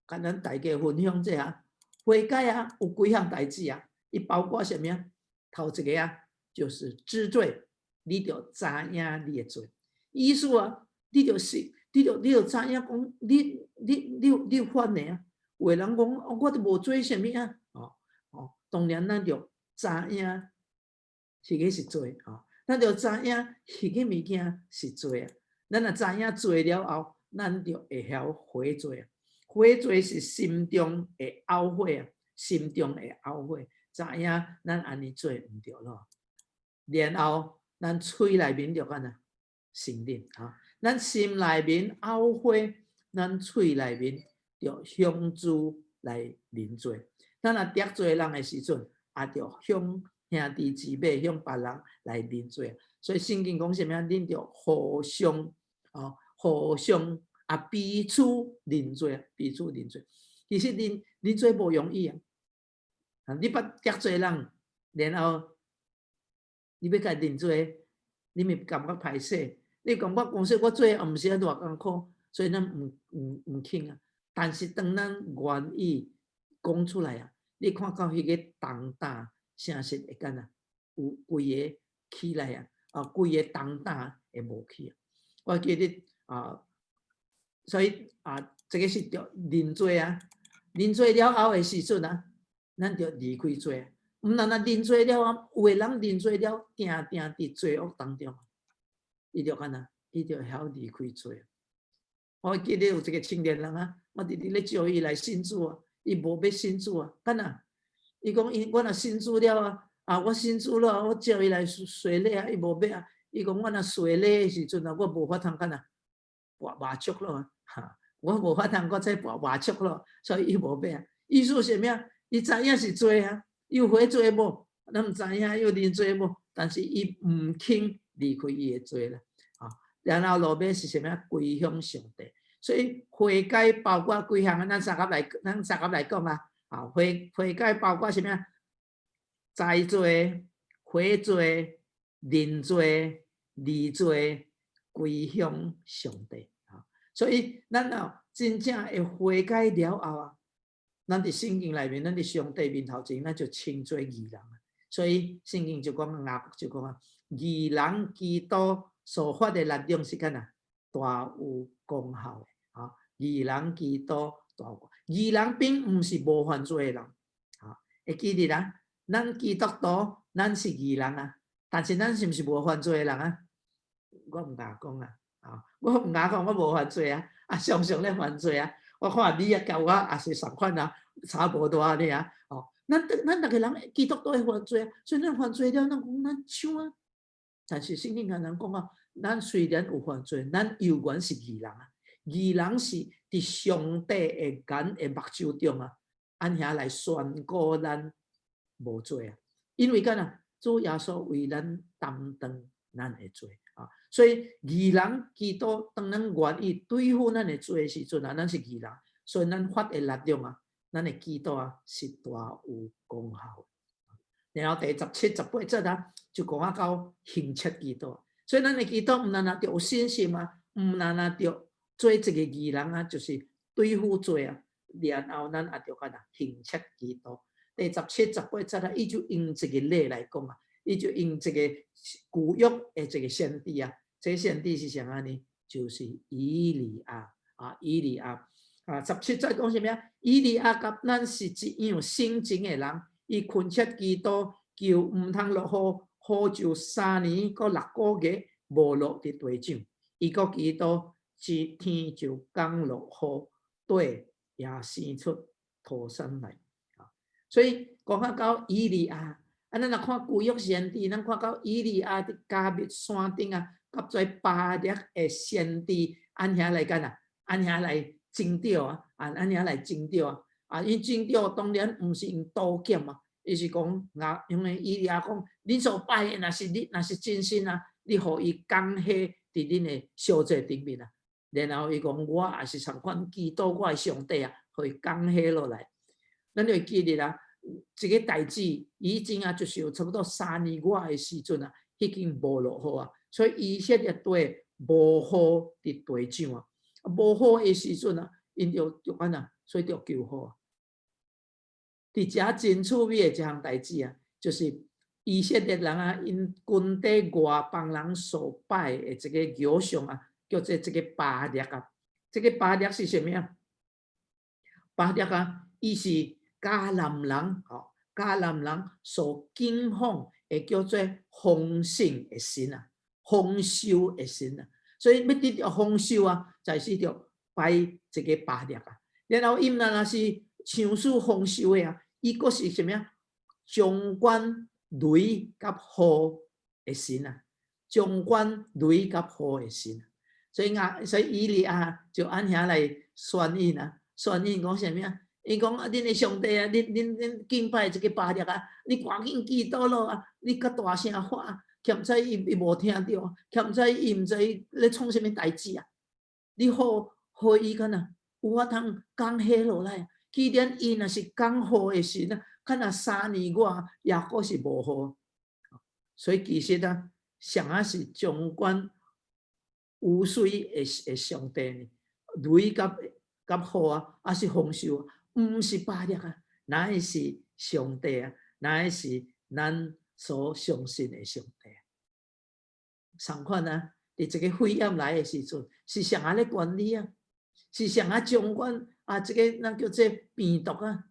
共咱大家分享這下悔改啊，有幾項代誌啊？伊包括啥物啊？頭一個啊，就是知罪，你著知影你的罪。意思啊，你就是，你著知影講，你有犯的啊。有的人講，我都無做啥物啊。哦，當然咱著知影，彼個是罪啊。咱著知影彼個物件是罪啊。咱若知影罪了後，咱就會曉悔罪啊。悔罪是心中會懊悔啊，心中會懊悔，知影咱按呢做毋對咯。然後咱喙內面就按怎承認啊，咱心內面懊悔，咱喙內面就向主來認罪。咱若得罪人的時陣，也著向兄弟姊妹、向別人來認罪。所以聖經講啥物啊？恁著互相啊，互相啊彼此認罪，彼此認罪。其實認罪無容易啊！啊，你捌得罪人，然後你欲共伊認罪，你咪感覺歹勢。你感覺講說我做也毋是啊偌艱苦，所以咱毋肯啊。但是當咱願意講出來啊，你看到彼個重擔，誠實會敢若有規个起來啊，啊，規个重擔會無去啊。我記得啊，所以啊，這個是著認罪啊，認罪了後的時陣啊，咱著離開罪。毋但若認罪了後，有的人認罪了，定定佇罪惡當中，伊就按怎，伊就會曉離開罪。我記得有一個青年人啊，我直直咧招伊來信主啊，伊無欲信主啊，敢若？伊講伊我若信主了啊，啊我信主了，我招伊來洗禮啊，伊無欲啊。伊講我若洗禮的時陣啊，我無法通敢若拔麻雀咯，哈，我無法通閣再拔麻雀咯，所以伊無欲啊。意思是啥物啊？伊知影是罪啊，伊有悔罪無？咱毋知影有認罪無？但是伊毋肯離開伊的罪啦，啊，然後落尾是啥物啊？歸向上帝。所以悔改包括幾項啊？咱三個來講啊，啊，悔改包括啥物啊？知罪、悔罪、認罪、離罪、歸向上帝啊。所以咱若真正會悔改了後啊，咱佇聖經內面，咱佇上帝面頭前，咱就稱做義人。所以聖經就講，雅各就講啊，義人祈禱所發的力量是敢若大有功效的啊！義人祈禱大有，義人並毋是無犯罪的人啊！會記得啊，咱基督徒，咱是義人啊，但是咱是毋是無犯罪的人啊？我毋敢講啊，啊，我毋敢講我無犯罪啊，啊，常常咧犯罪啊！我看你啊，佮我也是仝款啊，差無多爾啊，哦，咱逐个人基督徒會犯罪啊，所以咱犯罪了，咱講咱像啊，但是聖經共咱講啊，咱雖然有犯罪，咱猶原是義人啊。義人是佇上帝的眼的目睭中啊，按遐來宣告咱無罪啊。因為敢若主耶穌為咱擔當咱的罪啊，所以義人祈禱當咱願意對付咱的罪的時陣啊，咱是義人，所以咱發的力量啊，咱的祈禱啊是大有功效。然後第十七、十八節啊，就講啊到懇切祈禱。所以咱的祈禱毋但若著有信心啊，毋但若著做一個義人啊，就是對付罪啊。然後咱也著按怎懇切祈禱。第十七、十八節啊，伊就用一個例來講啊，伊就用一個舊約的一個先知啊，這先知是啥物呢？就是以利亞啊，以利亞啊，十七節講啥物啊？以利亞佮咱是一樣性情的人，伊懇切祈禱，求毋通落雨，雨就3年閣6個月。無落佇地上，伊閣祈禱，天就降落雨，地也生出土產來。所以講到以利亞，啊，咱若看舊約先知，咱看到以利亞佇迦密山頂啊，佮這巴力的先知按遐來干啊？按遐來爭著啊？啊，按遐來爭著啊？啊，𪜶爭著當然毋是用刀劍啊，伊是講啊，因為以利亞講，恁所拜的若是你，若是真神啊，你予伊降火佇恁的燒祭頂面啊。然後伊講，我也是仝款祈禱我的上帝啊，予伊降火落來。咱就會記得啊，這个代誌已經啊，就是有差不多3年外的時陣啊，已經無落雨啊，所以以色列地無雨佇地上啊，無雨的時陣啊，𪜶就按怎，所以就求雨啊。佇遮真趣味的一項代誌啊，就是以色列人啊，𪜶軍隊外邦人所拜的這个偶像啊，叫做這个巴力啊。這个巴力是啥物啊？巴力啊，伊是迦南人，吼，迦南人所敬奉的叫做豐盛的神啊，豐收的神啊。所以欲得著豐收啊，就是著拜這个巴力啊。然後伊毋但是賞賜豐收的啊，伊閣是啥物啊？掌管雷佮雨的神啊，掌管雷佮雨的神。所以啊，所以以利亞就按遐來宣言啊，宣言講啥物啊？伊講啊，恁的上帝啊，恁恁恁敬拜這个巴力啊，你趕緊祈禱咯啊！你較大聲喊，欠知伊伊無聽著，欠知伊毋知咧創啥物代誌啊？你予予伊敢若有法通降火落來？既然伊若是降雨的神啊，敢若3年外也閣是無雨。所以其實啊，啥仔是掌管雨水的上帝呢？雷佮佮雨啊，抑是豐收啊？毋是巴力啊，乃是上帝啊，乃是咱所相信的上帝。仝款啊，佇這个肺炎來的時陣，是誰仔咧管理啊？是誰仔掌管啊？這个咱叫做病毒啊？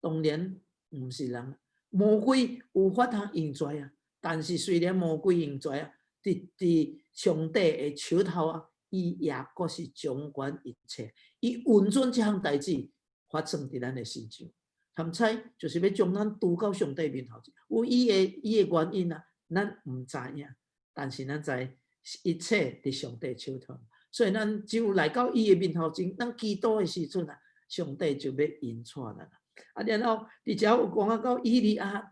當然毋是人，魔鬼有法通用跩啊！但是雖然魔鬼用跩啊，佇佇上帝的手頭啊，伊也閣是掌管一切，伊允准這項代誌發生佇咱的身上，含彩就是欲將咱拄到上帝面頭前。有伊的原因啊，咱毋知影，但是咱知一切佇上帝手頭，所以咱只有來到伊的面頭前，咱祈禱的時陣啊，上帝就欲引帶咱。啊，然後佇遮有講啊，到以利亞，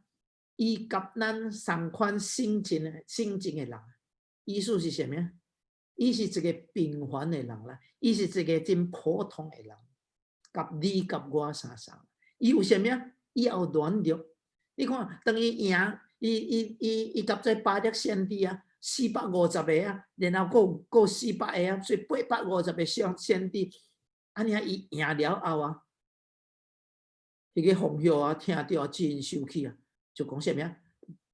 伊佮咱仝款性情的性情的人，意思是啥物啊？伊是一个平凡的人啦，伊是一個真普通的人，佮你佮我相仝。伊有啥物啊？伊也有軟弱。你看，當伊贏，伊伊伊伊佮這巴力先知啊，450個啊，然後閣閣400個啊，所以850個先先知，按呢伊贏了後啊，彼个皇后啊，聽著真生氣啊，就講啥物啊？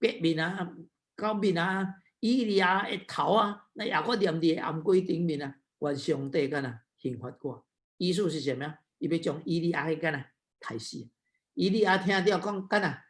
白面啊，到面啊，以利亞的頭啊，那也閣黏佇頷頸頂面啊，願上帝敢若刑罰我。意思是啥物啊？伊欲將以利亞彼敢若刣死。以利亞聽著講敢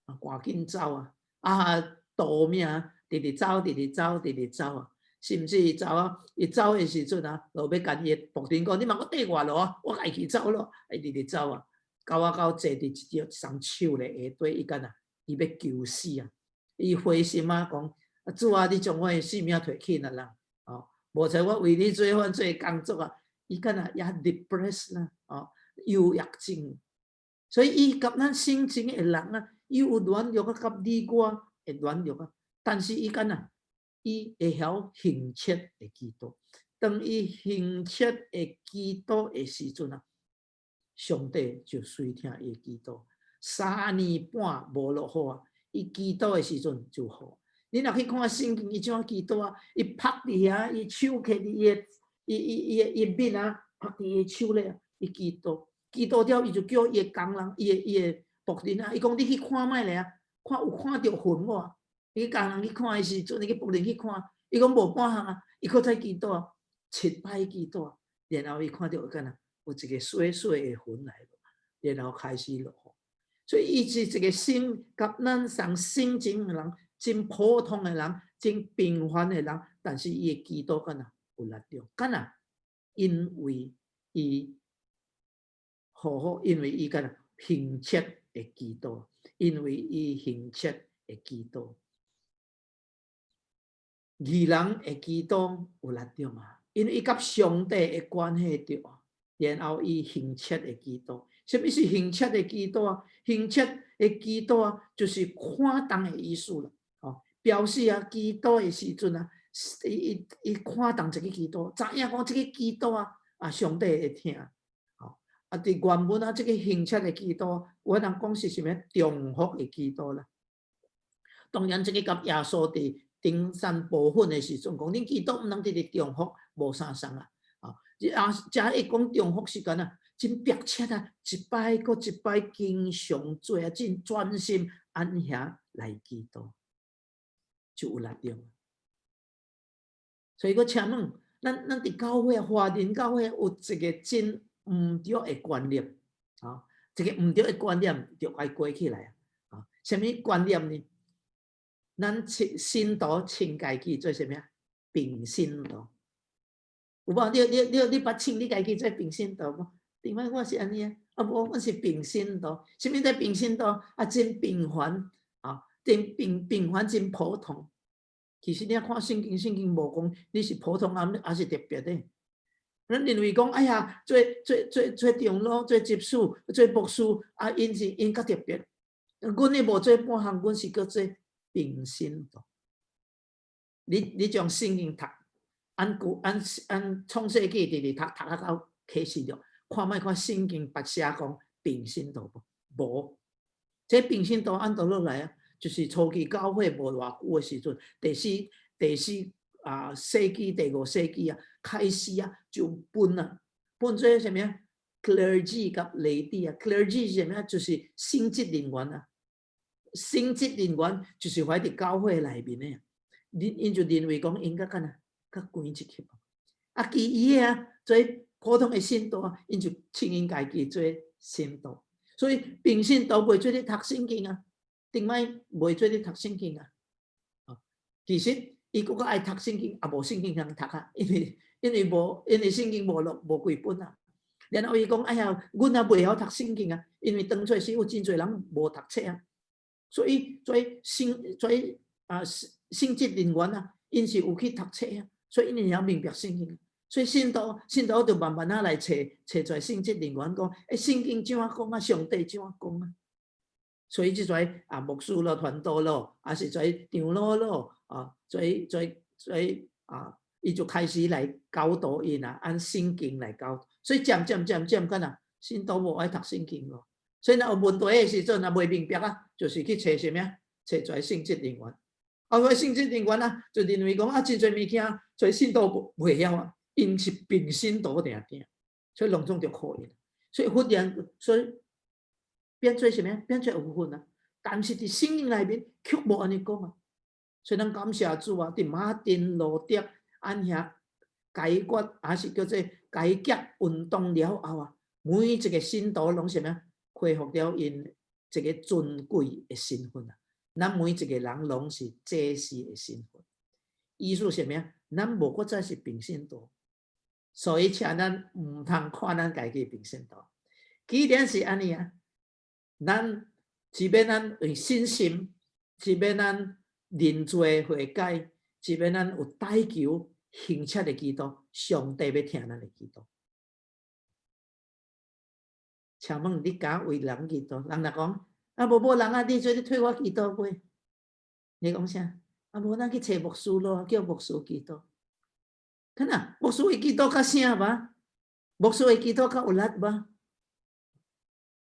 若，趕緊走啊！啊，逃命，直直走，直直走，直直走啊！甚至走啊，伊走的時陣啊，就欲共伊的僕人講：你莫閣綴我囉，我家己走咯。伊直直走啊，到啊到坐佇一條一叢樹咧下底，伊敢若伊欲求死啊！伊灰心啊，講：主啊，你將我的性命提去啊啦！哦，無彩我為你做番做工作啊！伊敢若也 depressed 啦，哦，憂鬱症。所以伊佮咱性情的人啊，伊有軟弱啊，佮你我會軟弱啊。但是伊敢若伊會曉懇切的祈禱。當伊懇切的祈禱的時陣啊，上帝就垂聽伊的祈禱。3年半無落雨啊，伊祈禱的時陣就雨。你若去看聖經，伊怎祈禱啊？伊拍佇遐，伊手揢佇伊的伊伊伊的伊面啊，拍佇伊的手咧，伊祈禱，祈禱了，伊就叫伊的工人，伊的伊的僕人啊，伊講你去看覓咧啊，看有看著雲無？伊工人去看的時陣，伊個僕人去看，伊講無半項啊，伊閣再祈禱，七擺祈禱，然後伊看著敢若有一個細細的雲來，然後開始落雨。所以伊是一個心佮咱仝性情的人，真普通的人，真平凡的人，但是伊的祈禱敢若有力量，敢若因為伊好好，因為伊敢若懇切的祈禱，因為伊懇切的祈禱。義人的祈禱有力量啊，因為伊佮上帝的關係著，然後伊懇切的祈禱。啥物是懇切的祈禱啊？懇切的祈禱啊，就是看重的意思啦。哦，表示啊，祈禱的時陣啊，伊伊伊看重這个祈禱，知影講這个祈禱啊，啊，上帝會聽。哦，啊，佇原文啊，這个懇切的祈禱，有人講是啥物重複的祈禱啦。當然，這个佮耶穌佇登山寶訓的時陣講，恁祈禱毋通直直重複，無相仝啊。啊，啊，遮一講重複是敢若真迫切啊，一擺閣一擺經常做啊，真專心按遐來祈禱，就有力量。所以我請問，咱咱佇教會華人教會有一个真毋對的觀念，啊，這个毋對的觀念就愛改起來啊。啊，啥物觀念呢？咱稱信徒稱家己做啥物啊？平信徒。有無？你你你你捌稱你家己做平信徒無？頂擺我是按呢啊，啊無，阮是平信徒。啥物叫平信徒？啊，真平凡啊，真平平凡，真普通。其實你看聖經，聖經無講你是普通啊，抑是特別的。咱認為講，哎呀，做做做做長老、做執事、做牧師，啊，𪜶是𪜶較特別。阮呢無做半項，阮是叫做平信徒。你你將聖經讀，按古按按創世紀直直讀讀啊到啟示錄，看覓看聖經捌寫講平信徒無？無。這平信徒按佗落來啊？就是初期教會無偌久的時陣，第四第四啊世紀、第五世紀啊，開始啊就分啊，分做啥物啊？clergy 佮 laity 啊，clergy 是啥物啊？就是聖職人員啊，聖職人員就是懷佇教會內面的，𪜶𪜶就認為講𪜶較敢若較懸一級，啊，其餘的啊，做普通的信徒啊，𪜶就稱𪜶家己做信徒，所以平信徒袂做咧讀聖經啊。頂擺袂做咧讀聖經啊！其實伊閣較愛讀聖經，也無聖經通讀啊，因為因為無因為聖經無落無幾本啊。然後伊講：哎呀，阮也袂曉讀聖經啊，因為當初時有真濟人無讀冊啊，所以所以聖所以啊聖職人員啊，𪜶是有去讀冊啊，所以𪜶會曉明白聖經。所以信徒信徒就慢慢仔來揣揣出聖職人員講：欸，聖經怎樣講啊？上帝怎樣講啊？所以這跩啊牧師咯、傳道咯，抑是跩長老咯，啊，跩跩跩啊，伊就開始來教導𪜶啊，按聖經來教。所以漸漸漸漸，敢若信徒無愛讀聖經咯。所以若有問題的時陣，若袂明白啊，就是去揣啥物啊？揣跩聖職人員。啊，個聖職人員啊，就認為講啊，真濟物件，所以信徒袂曉啊，𪜶是平信徒定定，所以攏總著靠𪜶。所以忽然，所以變做啥物？變做有分啊！但是佇聖經內面卻無按呢講啊。所以咱感謝主啊！佇馬丁路德按遐解決，抑是叫做改革運動了後啊，每一个信徒攏啥物？恢復了𪜶一个尊貴的身份啊！咱每一个人攏是祭司的身份。意思啥物啊？咱無閣再是平信徒，所以請咱毋通看咱家己平信徒。既然是按呢啊，咱只欲咱有信心，只欲咱認罪悔改，只欲咱有代求懇切的祈禱，上帝欲聽咱的祈禱。請問你敢為人祈禱？人若講啊，無無人啊，你做咧替我祈禱過？你講啥？啊，無咱去揣牧師咯，叫牧師祈禱。看啊，牧師會祈禱較聲吧？牧師會祈禱較有力吧？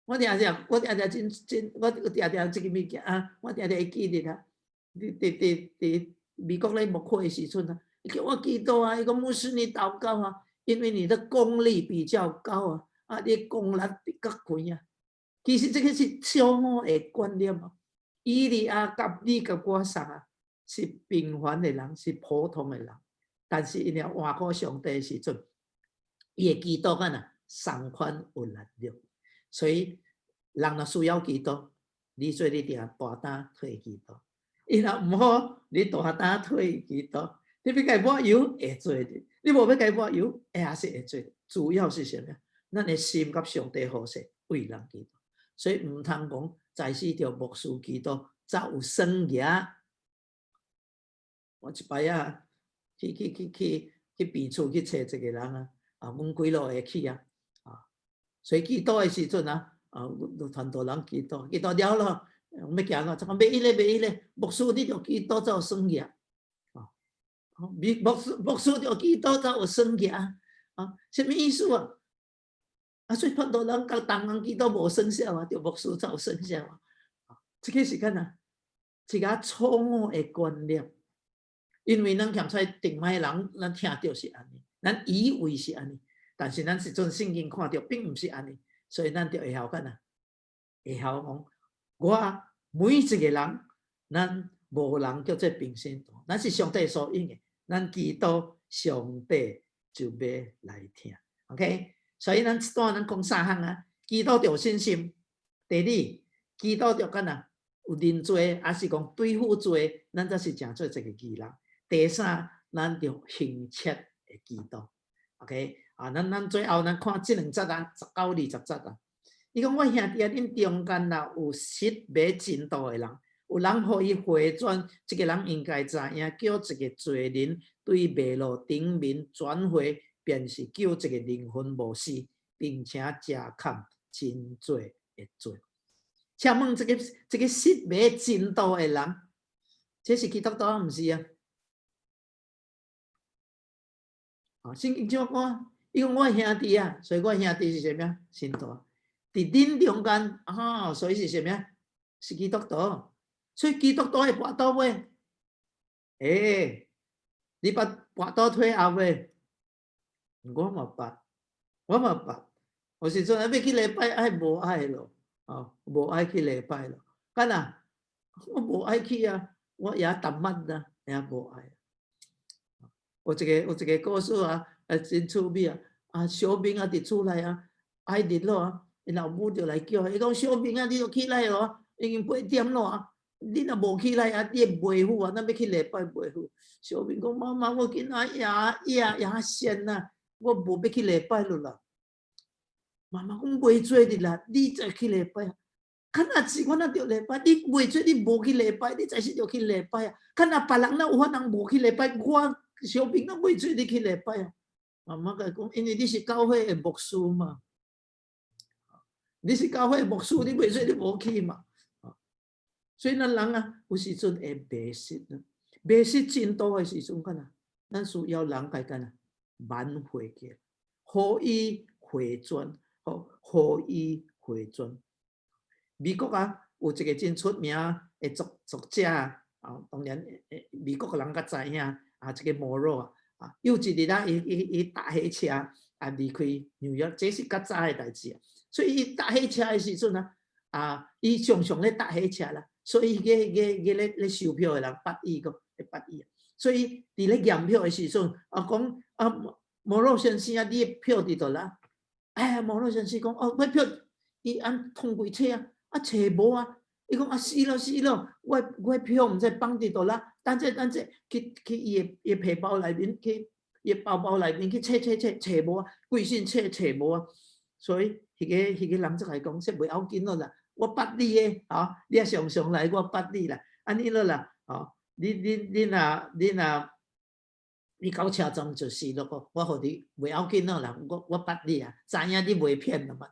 我定定，我定定真真，我定定這个物件啊，我定定會記得啊。佇佇佇佇美國咧牧會的時陣啊，伊叫我祈禱啊，伊講牧師你禱告啊，因為你的功力比較高啊，啊，你功力比較懸啊。其實這个是錯誤的觀念啊。以利亞佮你佮我仝啊，是平凡的人，是普通的人，但是𪜶若倚靠上帝的時陣，伊會祈禱敢若仝款有力量。所以人若需要祈禱，你做你定大膽替祈禱。伊若毋好，你大膽替伊祈禱。你欲共伊抹油會做的，你無欲共伊抹油，也是會做。主要是啥物？咱的心佮上帝好勢，為人祈禱。所以毋通講在世著牧師祈禱才有算額。我一擺仔去去去去去病厝去揣一個人啊，啊，阮幾落會去啊，啊，所以祈禱的時陣啊，啊，傳道人祈禱，祈禱了咯，欲行咯，就講袂咧袂咧，牧師你著祈禱才有算額，啊，牧師著祈禱才有算額，啊，啥物意思啊？啊，所以傳道人佮同人祈禱無算數啊，著牧師才有算數啊，這個是干那？一個錯誤的觀念。因為咱欠出頂擺人，咱聽著是按呢，咱以為是按呢，但是咱實陣聖經看著並毋是按呢，所以咱就會曉干那？會曉講，我每一個人，咱無人叫做平信徒，咱是上帝所應的，咱祈禱上帝就欲來聽，OK？所以咱這段咱講三項啊，祈禱著有信心，第二，祈禱著干那？有認罪，抑是講對付罪，咱才是成做一個義人。第三，咱著懇切的祈禱，OK？啊，咱最後咱看這兩節啊，19、20節啊。伊講我兄弟啊，恁中間若有失迷真道的人，有人予伊回轉，這個人應該知影，叫一個罪人對迷路頂面轉回，便是救一個靈魂無死，並且遮蓋真濟的罪。請問這個失迷真道的人，這是基督徒毋是啊？啊，聖經怎講？伊講我兄弟啊，所以我兄弟是啥物？信徒。佇恁中間啊，所以是啥物？是基督徒。所以基督徒會跋倒未？欸，你捌跋倒退後未？我嘛捌，我嘛捌。有時陣欲去禮拜，愛無愛咯，啊，無愛去禮拜咯。敢若我無愛去啊，我也淡薄啊，也無愛。有一個故事啊，啊真趣味啊！啊，小明啊，佇厝內啊，愛日咯啊，𪜶老母就來叫伊講：小明啊，你著起來咯，已經8點咯啊！你若無起來啊，你會袂赴啊！咱欲去禮拜袂赴。小明講：媽媽，我今仔夜夜夜仙啊，我無欲去禮拜咯啦。媽媽講袂做的啦，你才去禮拜啊！敢若是我若著禮拜，你袂做，你無去禮拜，你才是著去禮拜啊！敢若別人若有法通無去禮拜，我小明啊，袂做你去禮拜啊！媽媽共伊講，因為你是教會的牧師嘛，你是教會的牧師，你袂做你無去嘛。所以咱人啊，有時陣會迷失啊，迷失真道的時陣，敢若咱需要人共敢若挽回起來，予伊回轉，予伊回轉。美國啊，有一個真出名的作者啊，當然美國的人較知影啊，這個摩羅啊，啊，有一日啊，伊搭火車啊離開紐約，這是較早的代誌啊。所以伊搭火車的時陣啊，啊，伊常常咧搭火車啦，所以彼個咧收票的人捌伊講，會捌伊。所以佇咧驗票的時陣，啊講啊摩羅先生啊，你的票佇佗啦？哎，摩羅先生講哦，我票伊按通櫃揣啊，啊揣無啊。伊講啊死咯死咯，我票毋知放佇佗啦，等者等者，去伊的皮包內面，去伊包包內面去揣揣揣，揣無啊，規身揣揣無啊。所以彼個人才共伊講，說袂要緊咯啦，我捌你的，吼，你也常常來，我捌你啦，按呢咯啦，吼，你到車站就是咯，我予你袂要緊咯啦，我捌你啊，知影你袂騙了嘛。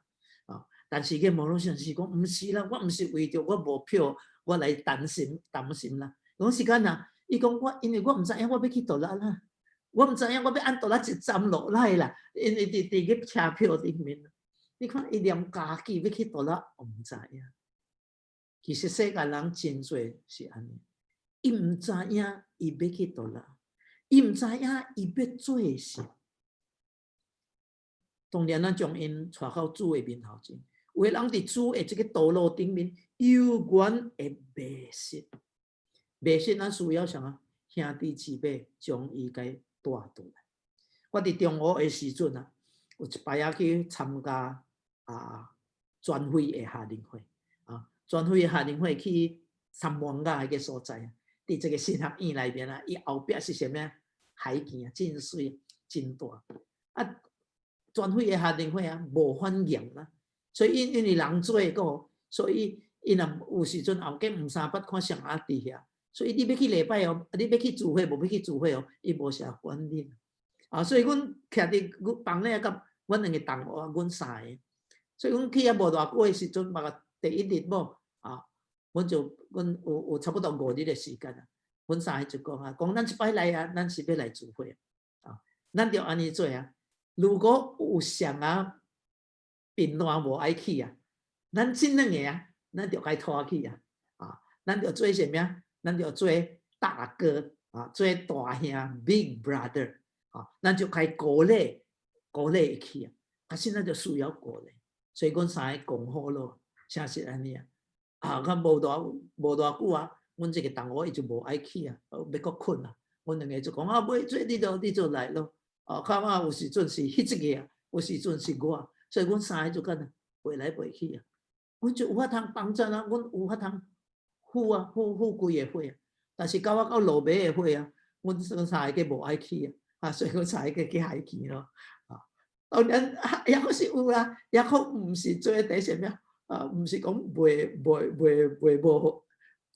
但是個摩羅先生講，毋是啦，我毋是為著我無票，我來擔心擔心啦。講時間啊，伊講我因為我毋知影我欲去佗落啦，我毋知影我欲按佗落一站落來啦，因為佇個車票頂面，你看伊連家己欲去佗落毋知影。其實世間人真濟是按呢，伊毋知影伊欲去佗落，伊毋知影伊欲做啥。當然，咱將𪜶帶到主的面頭前。有的人佇主的這個道路頂面，猶原會迷失，迷失咱需要啥啊？兄弟姊妹將伊共帶倒來。我佇中學的時陣啊，有一擺仔去參加啊全會的夏令會啊，全會的夏令會去三門甲彼個所在啊。佇這個神學院內面啊，伊後壁是啥物海墘啊，真媠真大。啊，全會的學生會啊，無反應啦。所以𪜶因為人做個，所以𪜶若有時陣後間毋三捌看誰仔佇遐，所以你欲去禮拜哦，你欲去聚會無欲去聚會哦，伊無啥管你。啊，所以阮徛佇阮房內佮阮兩個同學，阮三個，所以阮去遐無偌久的時陣，嘛第一日無啊，阮就阮有差不多5日的時間啊，阮三個就講啊，講咱這擺來啊，咱是欲來聚會啊，咱就按呢做啊。如果有誰仔貧爛無愛去啊，咱這兩個啊，咱就共拖去啊，啊，咱就做啥物啊？咱就做大哥啊，做大兄 big brother 啊，咱就共鼓勵鼓勵伊去啊。可是咱就需要鼓勵，所以阮三个講好咯，誠實按呢啊。啊，較無偌久啊，阮這個同學伊就無愛去啊，欲閣睏啊。阮兩個就講啊，袂做你就來咯。哦，較嘛有時陣是彼一個啊，有時陣是我，所以阮三個就干飛來飛去啊。阮就有法通幫贊啊，阮有法通赴啊，赴規個會啊。但是到我到落尾的會啊，阮三個無愛去啊，啊，所以阮三個去海墘咯。啊，當然抑閣是有啦，抑閣毋是做佇啥物啊，毋是講袂無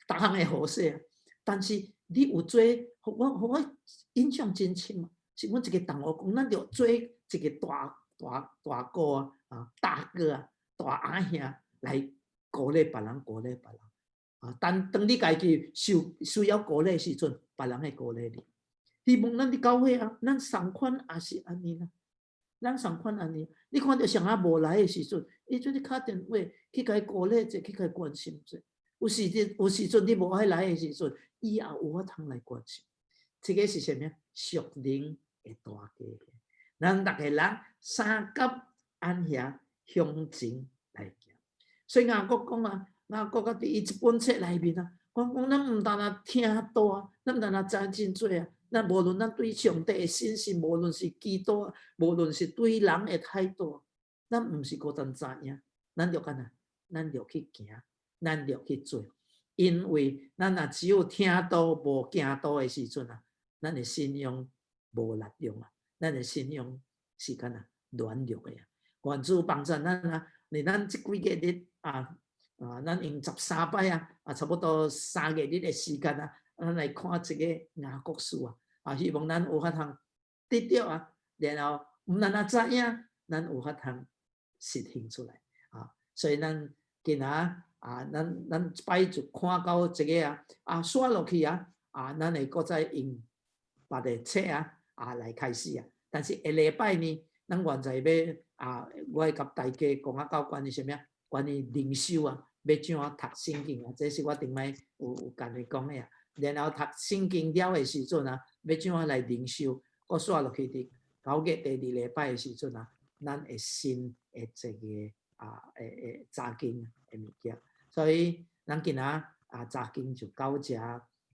逐項會好勢啊。但是你有做，予我印象真深啊。是阮一個同學講，咱著做一個大大大哥啊，啊大哥啊，大阿兄來鼓勵別人，鼓勵別人。啊，但當你家己受需要鼓勵時陣，別人會鼓勵你。希望咱佇教會啊，咱仝款也是按呢啦。咱仝款按呢，你看著誰仔無來的時陣，伊做咧敲電話去共伊鼓勵者，去共伊關心者。有時陣你無愛來的時陣，伊也有法通來關心。這個是啥物？屬靈的大家庭。咱逐個人相佮按遐向前來行。所以雅各講啊，雅各啊，佇伊這本冊內面啊，講講咱毋但若聽道啊，咱毋但若知真濟啊，咱無論咱對上帝的信心，無論是基督啊，無論是對人的態度，咱毋是孤單知影，咱著干焦，咱著去行，咱著去做。因為咱若只有聽道無行道的時陣啊，咱的信仰無力量啊，咱的信仰是干焦軟弱的啊。願主幫助咱啊！佇咱這幾個日啊啊，咱用13擺啊啊，差不多3個日的時間啊，咱來看這個雅各書啊啊，希望咱有法通得著啊，然後毋但若知影，咱有法通實行出來啊。所以咱今仔啊，咱這擺就看到這個啊啊，煞落去啊啊，咱會閣再用別个冊啊啊來開始啊。但是下禮拜呢，咱現在欲啊，我會共大家講啊，到關於啥物啊？關於靈修啊，欲怎樣讀聖經啊？這是我頂擺有共你講的啊。然後讀聖經了的時陣啊，欲怎樣來靈修？閣煞落去佇9月第二禮拜的時陣啊，咱會新的一個啊，會查經的物件。所以咱今仔啊查經就到遮。